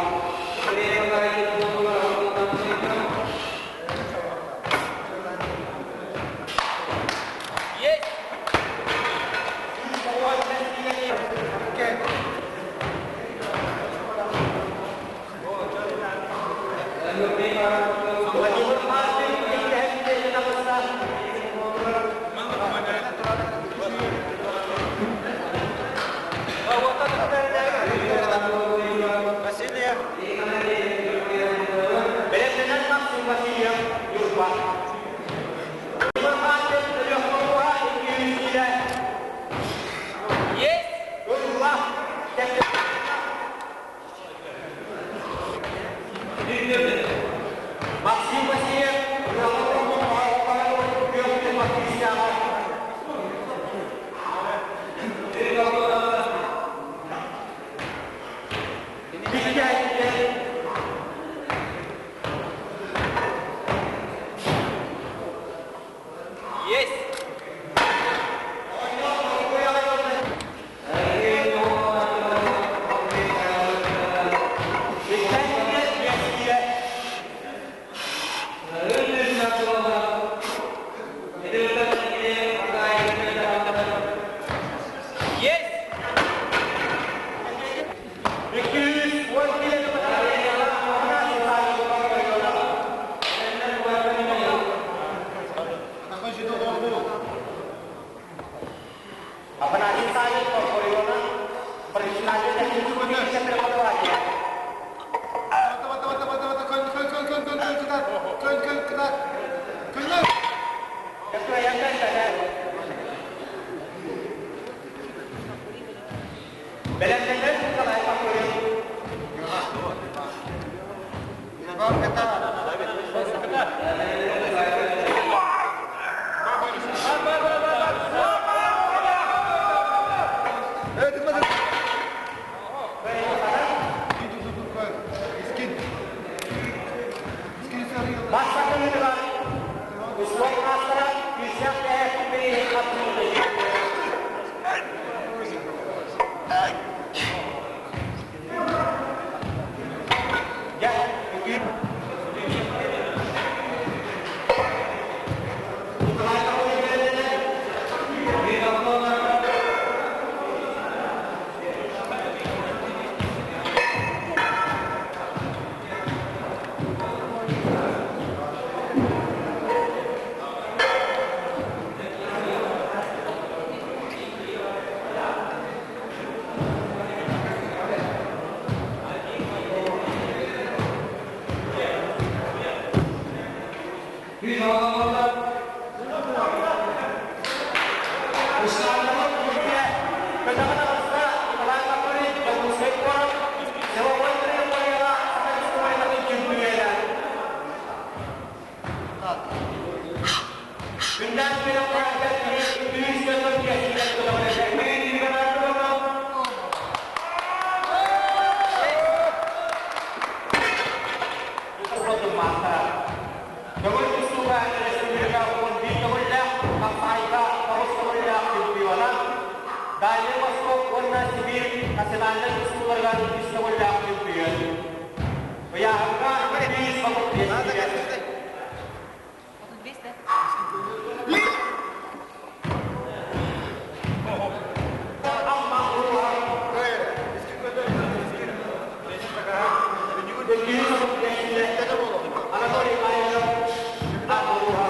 Владимир Мартин иккиһэ таҕыста. Бэлэмнэнэр Максим Васильев, Ньурба. Владимир Мартин Өлүөхүмэ 200 киилэ. Ылла. Максим Васильев, Бэлэмнэнэр Николай Пахович. тустууларыгар иккис төгүллээх чөмпүйүөн. Ыйааһыҥҥа 235 киилэ. Амма улууһа 235 киилэ Анатолий Маевич Амма улууһа.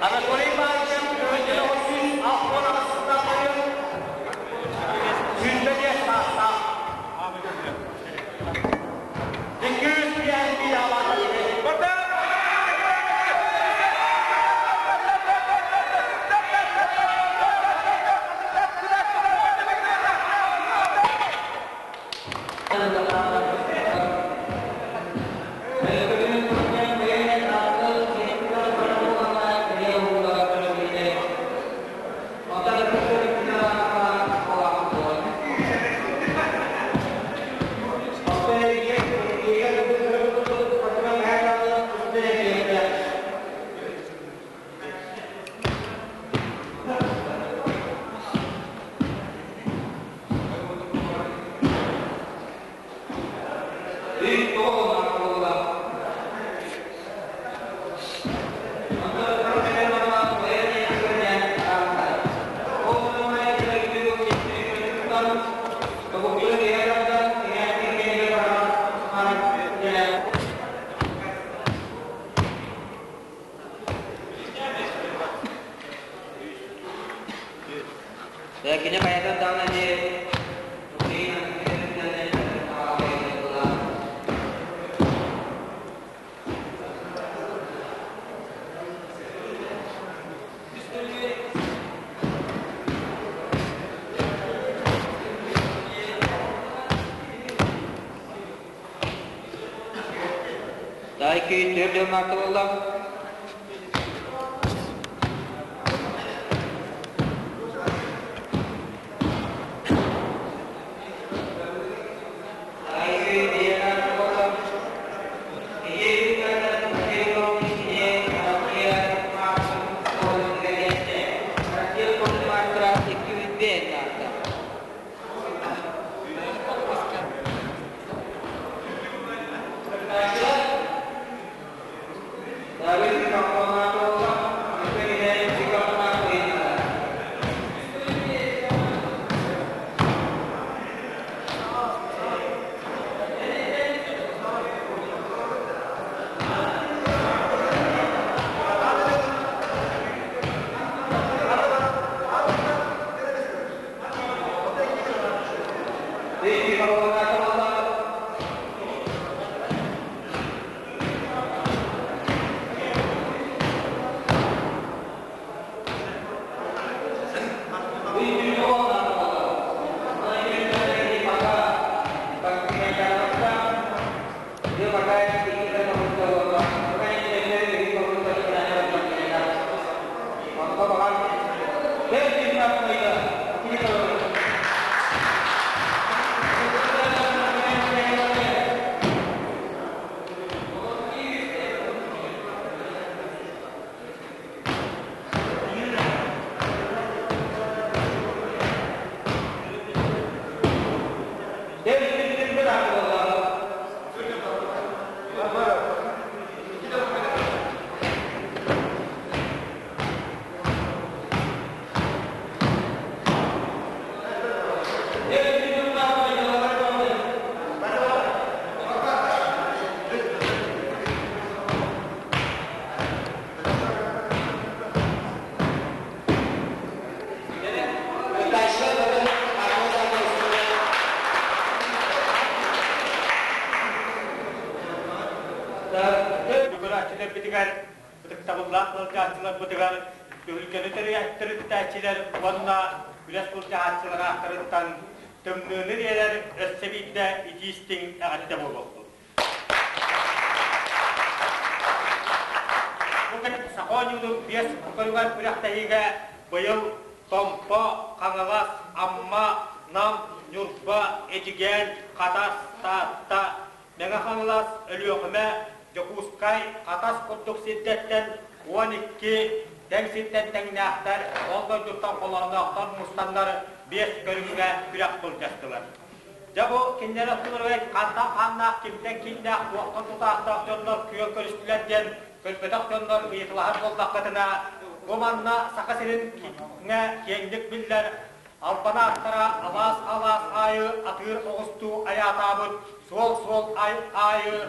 Анатолий Иванович 1968 саастаах. 251 алаата. Kini kayatan tahu nanti. Dahil türlü martabalar. ыалдьааччыларбытыгар түһүлгэни төрүттээччилэр уонна күрэс былдьаһааччылар ааттарыттан тымныыны биэрэр өссө биирдэ итии-истиҥ эҕэрдэ буолуохтун. Бу күн саха оонньуутун биэс көрүҥэр күрэхтэһиигэ быйыл Томпо, Хаҥалас, Амма, Нам, Ньурба, Эдьигээн, Хатас, Таатта, Мэҥэ Хаҥалас, Өлүөхүмэ, Дьокуускай, Хатас курдук сирдэртэн 12 тэҥ сиртэн тэҥнээхтэр ол дойдуттан холоонноохтор мустаннар биэс көрүҥҥэ күрэх былдьастылар. Дьэ бу кинилэр аттыларыгар хантан хааннаах, кимтэн кииннээх, туохтан тутаахтаах дьоннор күөн көрүстүлэр диэн көрбөтөх дьоннор ыйыталаһар буоллаххытына, бу манна Саха сирин киэҥник биллэр албан ааттара алаас-алаас аайы атыыр оҕустуу айаатаабыт, суол-суол аайы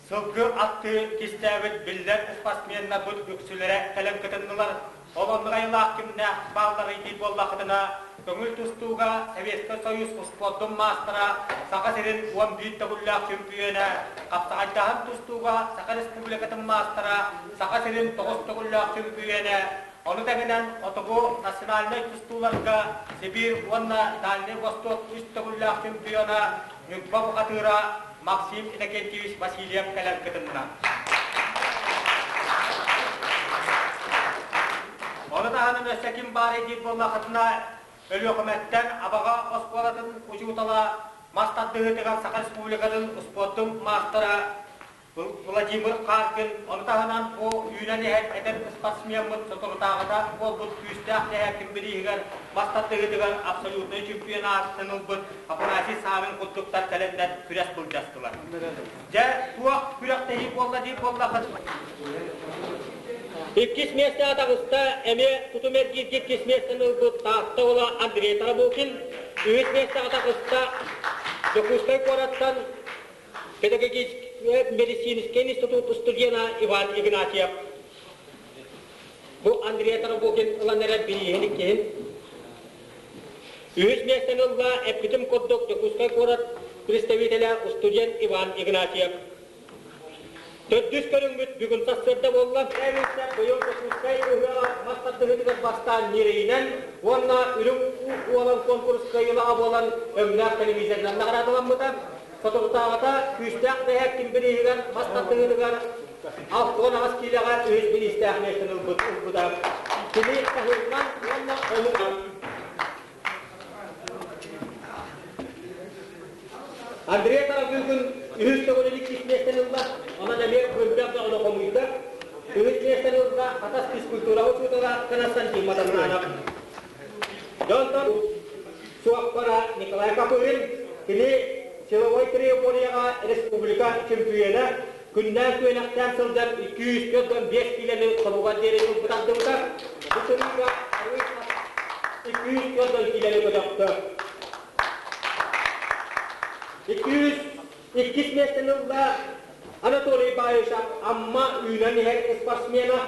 Сылгы аттыы кистээбит биллэр спортсменнарбыт үксүлэрэ кэлэн кытыннылар. Ол оннук айылаах кимнээх баалларый диир буоллаххытына, көҥүл тустууга Советскай Союз успуордун маастара, Саха сирин 11 төгүллээх чөмпүйүөнэ, хапсаҕайдаһан тустууга Саха Республикатын маастара, Саха сирин 9 төгүллээх чөмпүйүөнэ, ону тэҥинэн хотугу национальнай тустууларга Сибиир уонна Дальнай Восток үс төгүллээх чемпиона Ньурба бухатыыра Максим Иннокентьевич Васильев кэлэн кытынна. Ону таһынан өссө ким баар диир буоллахытына, Өлүөхүмэттэн Абаҕа оскуолатын учуутала, мас тардыһыытыгар Саха Республикатын успуордун маастара Владимир Харкин, ону таһынан бу үүнэн иһэр эдэр спортсмеммыт соторутааҕыта буолбут күүстээх дэһээккин бирииһигэр мас тардыһыытыгар абсолютнай чемпионатын ылбыт Афанасий Савин курдуктар кэлэннэр күрэс былдьастылар. Дьэ, туох күрэхтэһии буолла диир буоллаххыт? Иккис миэстэҕэ таҕыста эмиэ тутум эргииргэ иккис миэстэни ылбыт Таатта уола Андрей Тарабукин. Үһүс миэстэҕэ таҕыста Дьокуускай куораттан Педагогическай медицинскэй институт студена Иван Игнатьев. Бу Андрей Тарабукин ылан эрэр бирииһин иккиһин. Үһүс миэстэни ылла эппитим курдук Дьокуускай куорат представителэ студент Иван Игнатьев. Төрдүс көрүҥмүт бүгүн сарсыарда буолла. Быйыл Дьокуускай ыһыаҕа мас тардыһыытыгар бастаан ньирэйинэн уонна үрүҥ уолан конкурс кыайыылааҕа буолан өҥнөөх телевизорынан наҕараадаламмыта. Соторутааҕыта күүстээх дэһээккин бирииһигэр мас тардыһыытыгар 68 киилэҕэ үһүс бириистээх миэстэни ылбыт ылбыта. Кини таһыынан уонна омук Андрей Тарабыыкын үһүс төгүлүн иккис миэстэни ылла, онон эмиэ кырдьах бөҕөнү хомуйда. Үһүс миэстэни ылла Хатас физкультура учуутала Константин Матананов. Дьонтон суоппара Николай Копырин, кини силовой триборияҕа республика чөмпүйүөнэ, күннээн күөнэхтээн сылдьан 245 киилэни тобугар диэри ылбытардыбыта. Бу сырыыга 240 киилэни көтөхтө. 202 миэстэни ылла Анатолий Баишев Амма үүнэн иһэр спортсмена.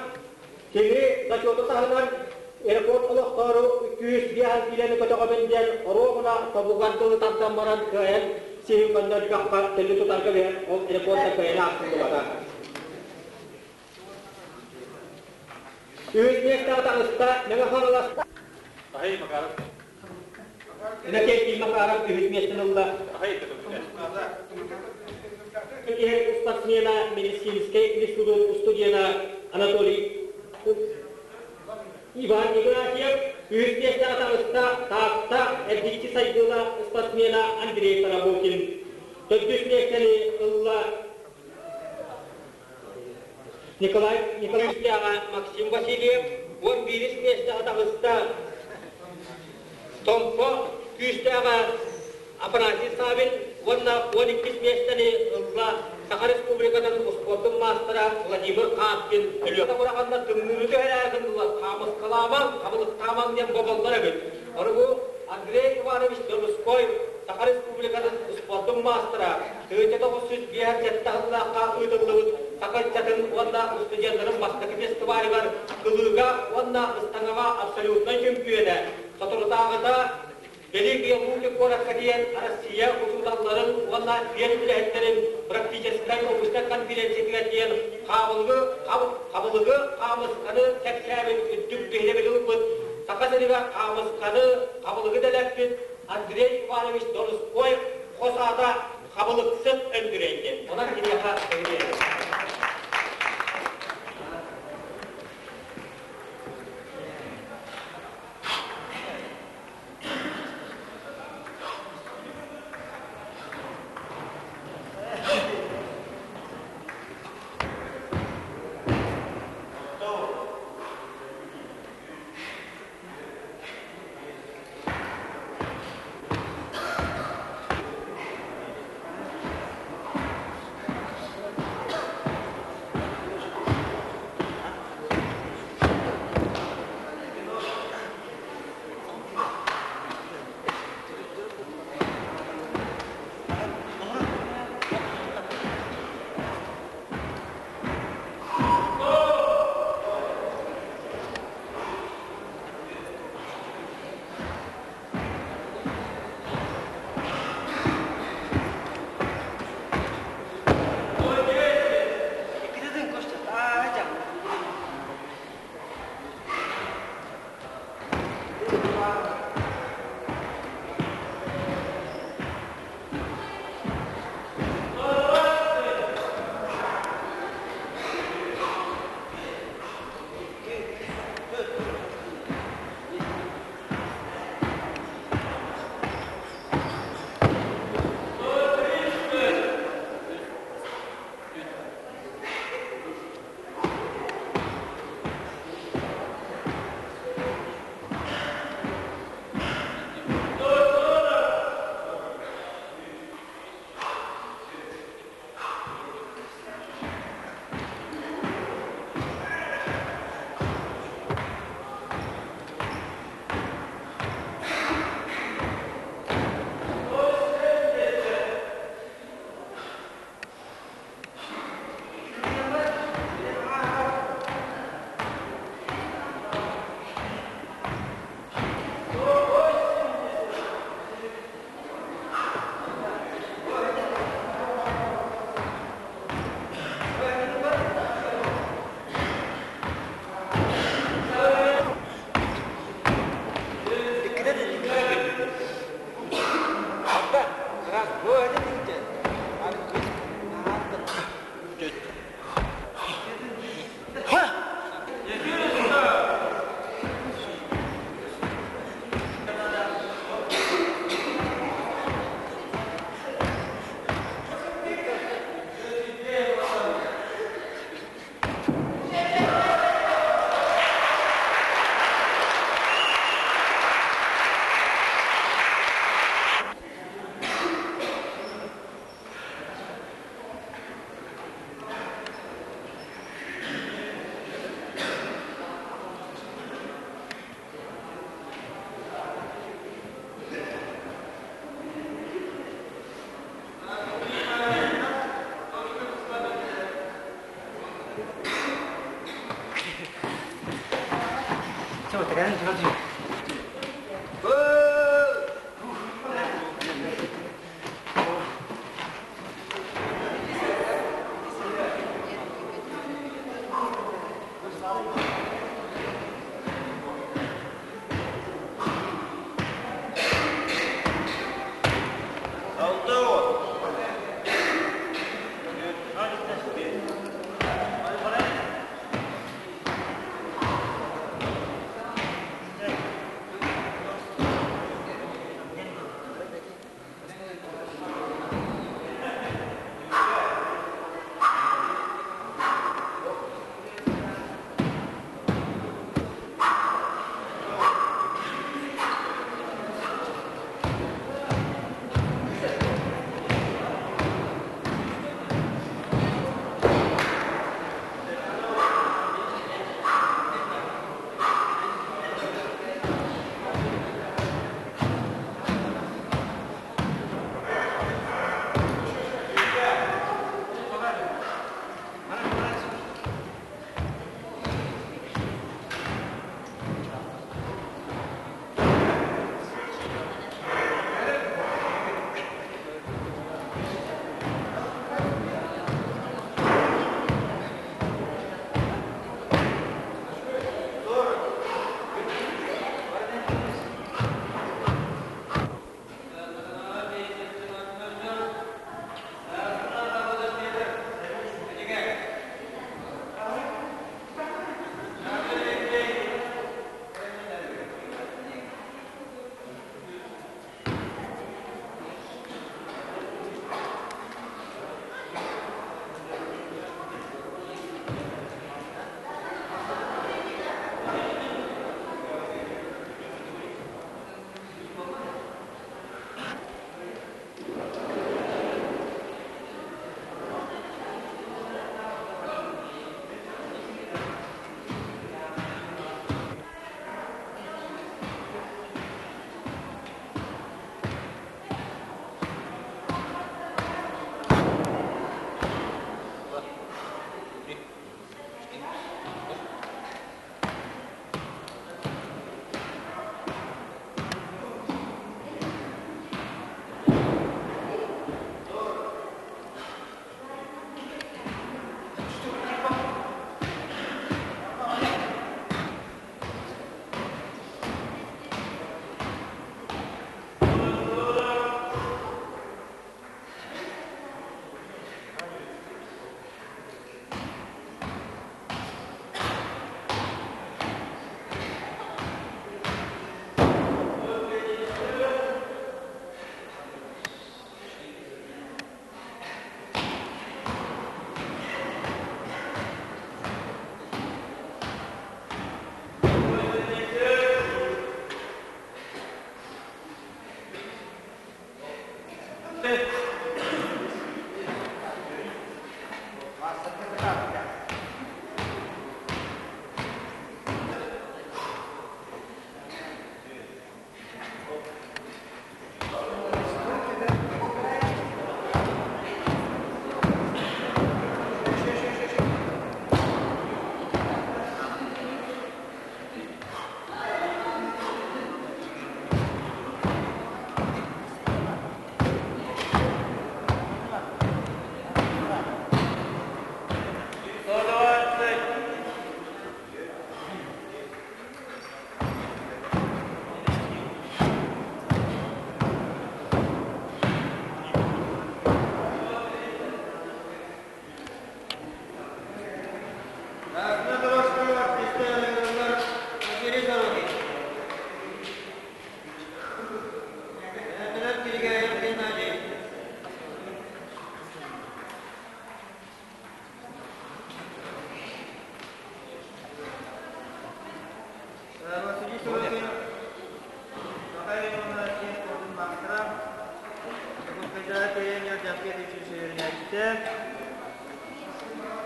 Кини зачету таһынан рекорд олохтоору 205 киилэни көтөҕөбүн диэн оруобуна тобугар дылы тардан баран кыайан сиһин көннөрбөххө телли тутарга биһэн ол рекорда кыайан аахсыллыбата. Үһүс миэстэҕэ таҕыста Мэҥэ Хаҥалас Ахай Макаров. Иннокентий Макаров үһүс миэстэни ылла. Ахай Иһэр спортсмена медицинскэй институт студена Анатолий Иван Игнатьев үһүс миэстэҕэ таҕыста Таатта эргиччи сайдыылаах спортсмена Андрей Тарабукин. Төрдүс миэстэни ылла Николай Николаевич Максим Васильев 11 миэстэҕэ таҕыста Томпо күүстээҕэ Афанасий Савин уонна 12 миэстэни ылла Саха Республикатын успуордун маастара Владимир Хаапкин Өлүөхэ быраҕаннар тымныыны түһэрээри гыннылар, хаамыскалаамаҥ, хабылыктаамаҥ диэн боболлор эбит. Ону бу Андрей Иванович Донской Саха Республикатын успуордун маастара 1957 сыллаахха ыытыллыбыт саха ыччатын уонна устудьуоннарын бастакы фестивалыгар кылыыга уонна ыстаҥаҕа абсолютнай чөмпүйүөнэ соторутааҕыта. Великие Луки куоракка тиийэн Россия учууталларын уонна биэр үлэһиттэрин практическай научнай конференциятыгар тиийэн хаабылыгы хабылыгы хаамысканы кэпсээбит үрдүк биһирэбили ылбыт Саха сиригэр хаамысканы хабылыгы дэлэппит Андрей Иванович Донской хос аата Хабылыксыт Өндүрэй диэн. Онон киниэхэ эбириэбит.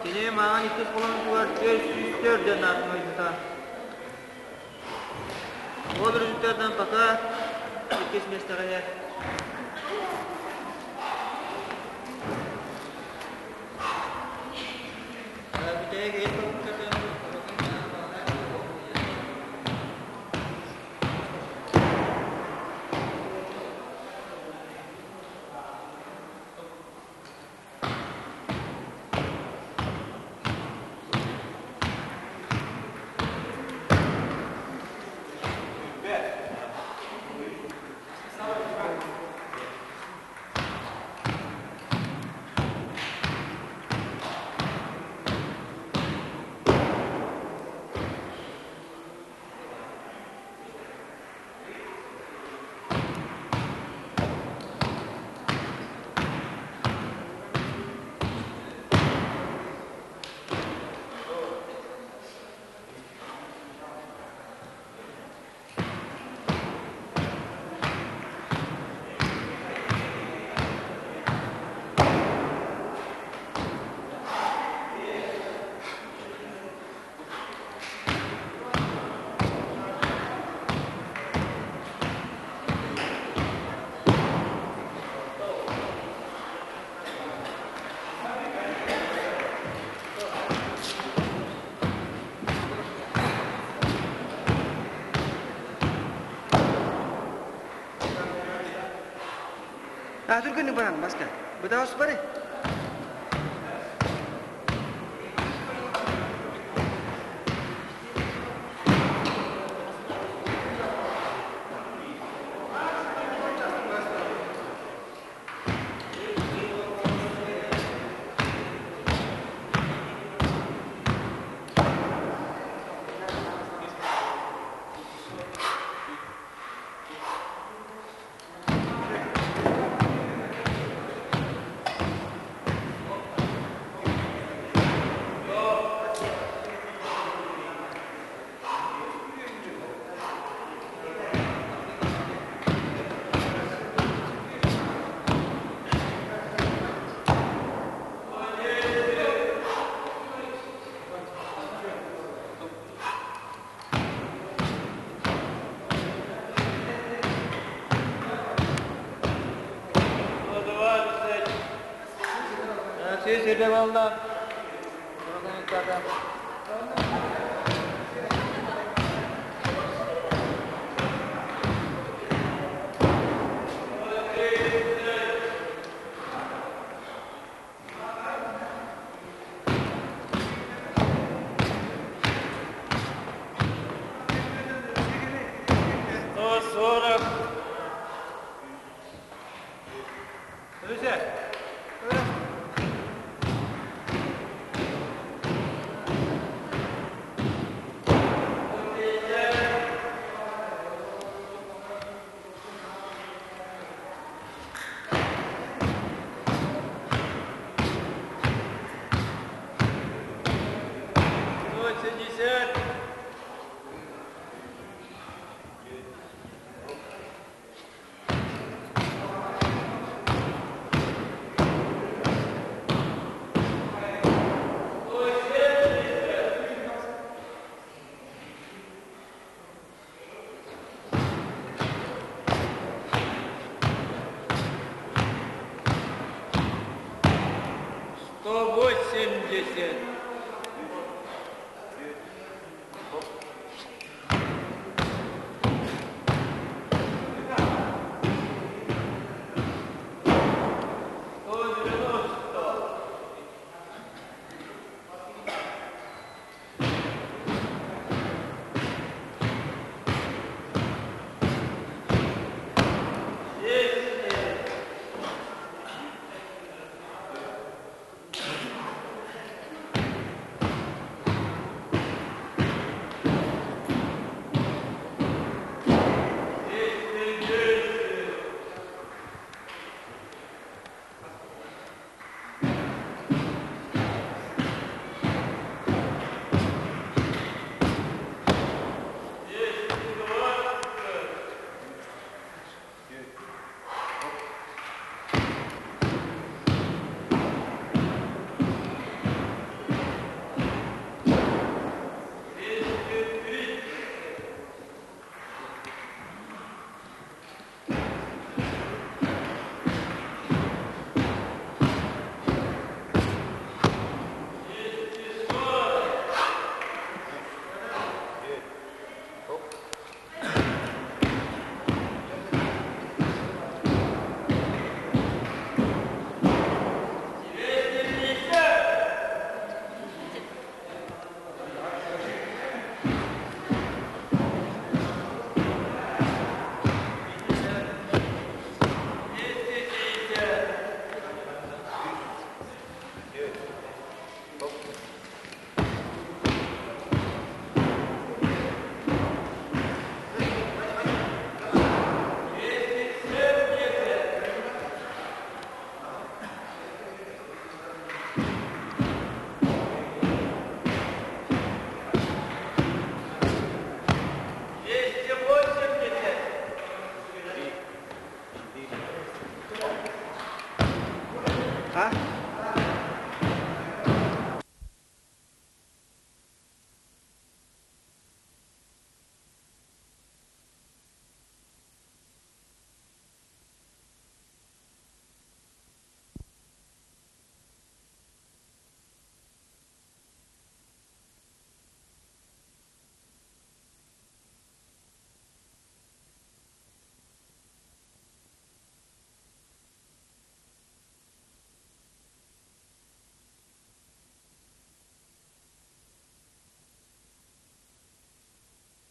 Кини маҥан иккис холонуутугар 404 диэн аатымайбыта. Ол результатынан пока иккис миэстэҕэ иһэр. Бүтэһик ес попыткатын Түргэнник баран баска. Бытаҕас бары. Сүүс буолла. Сорок.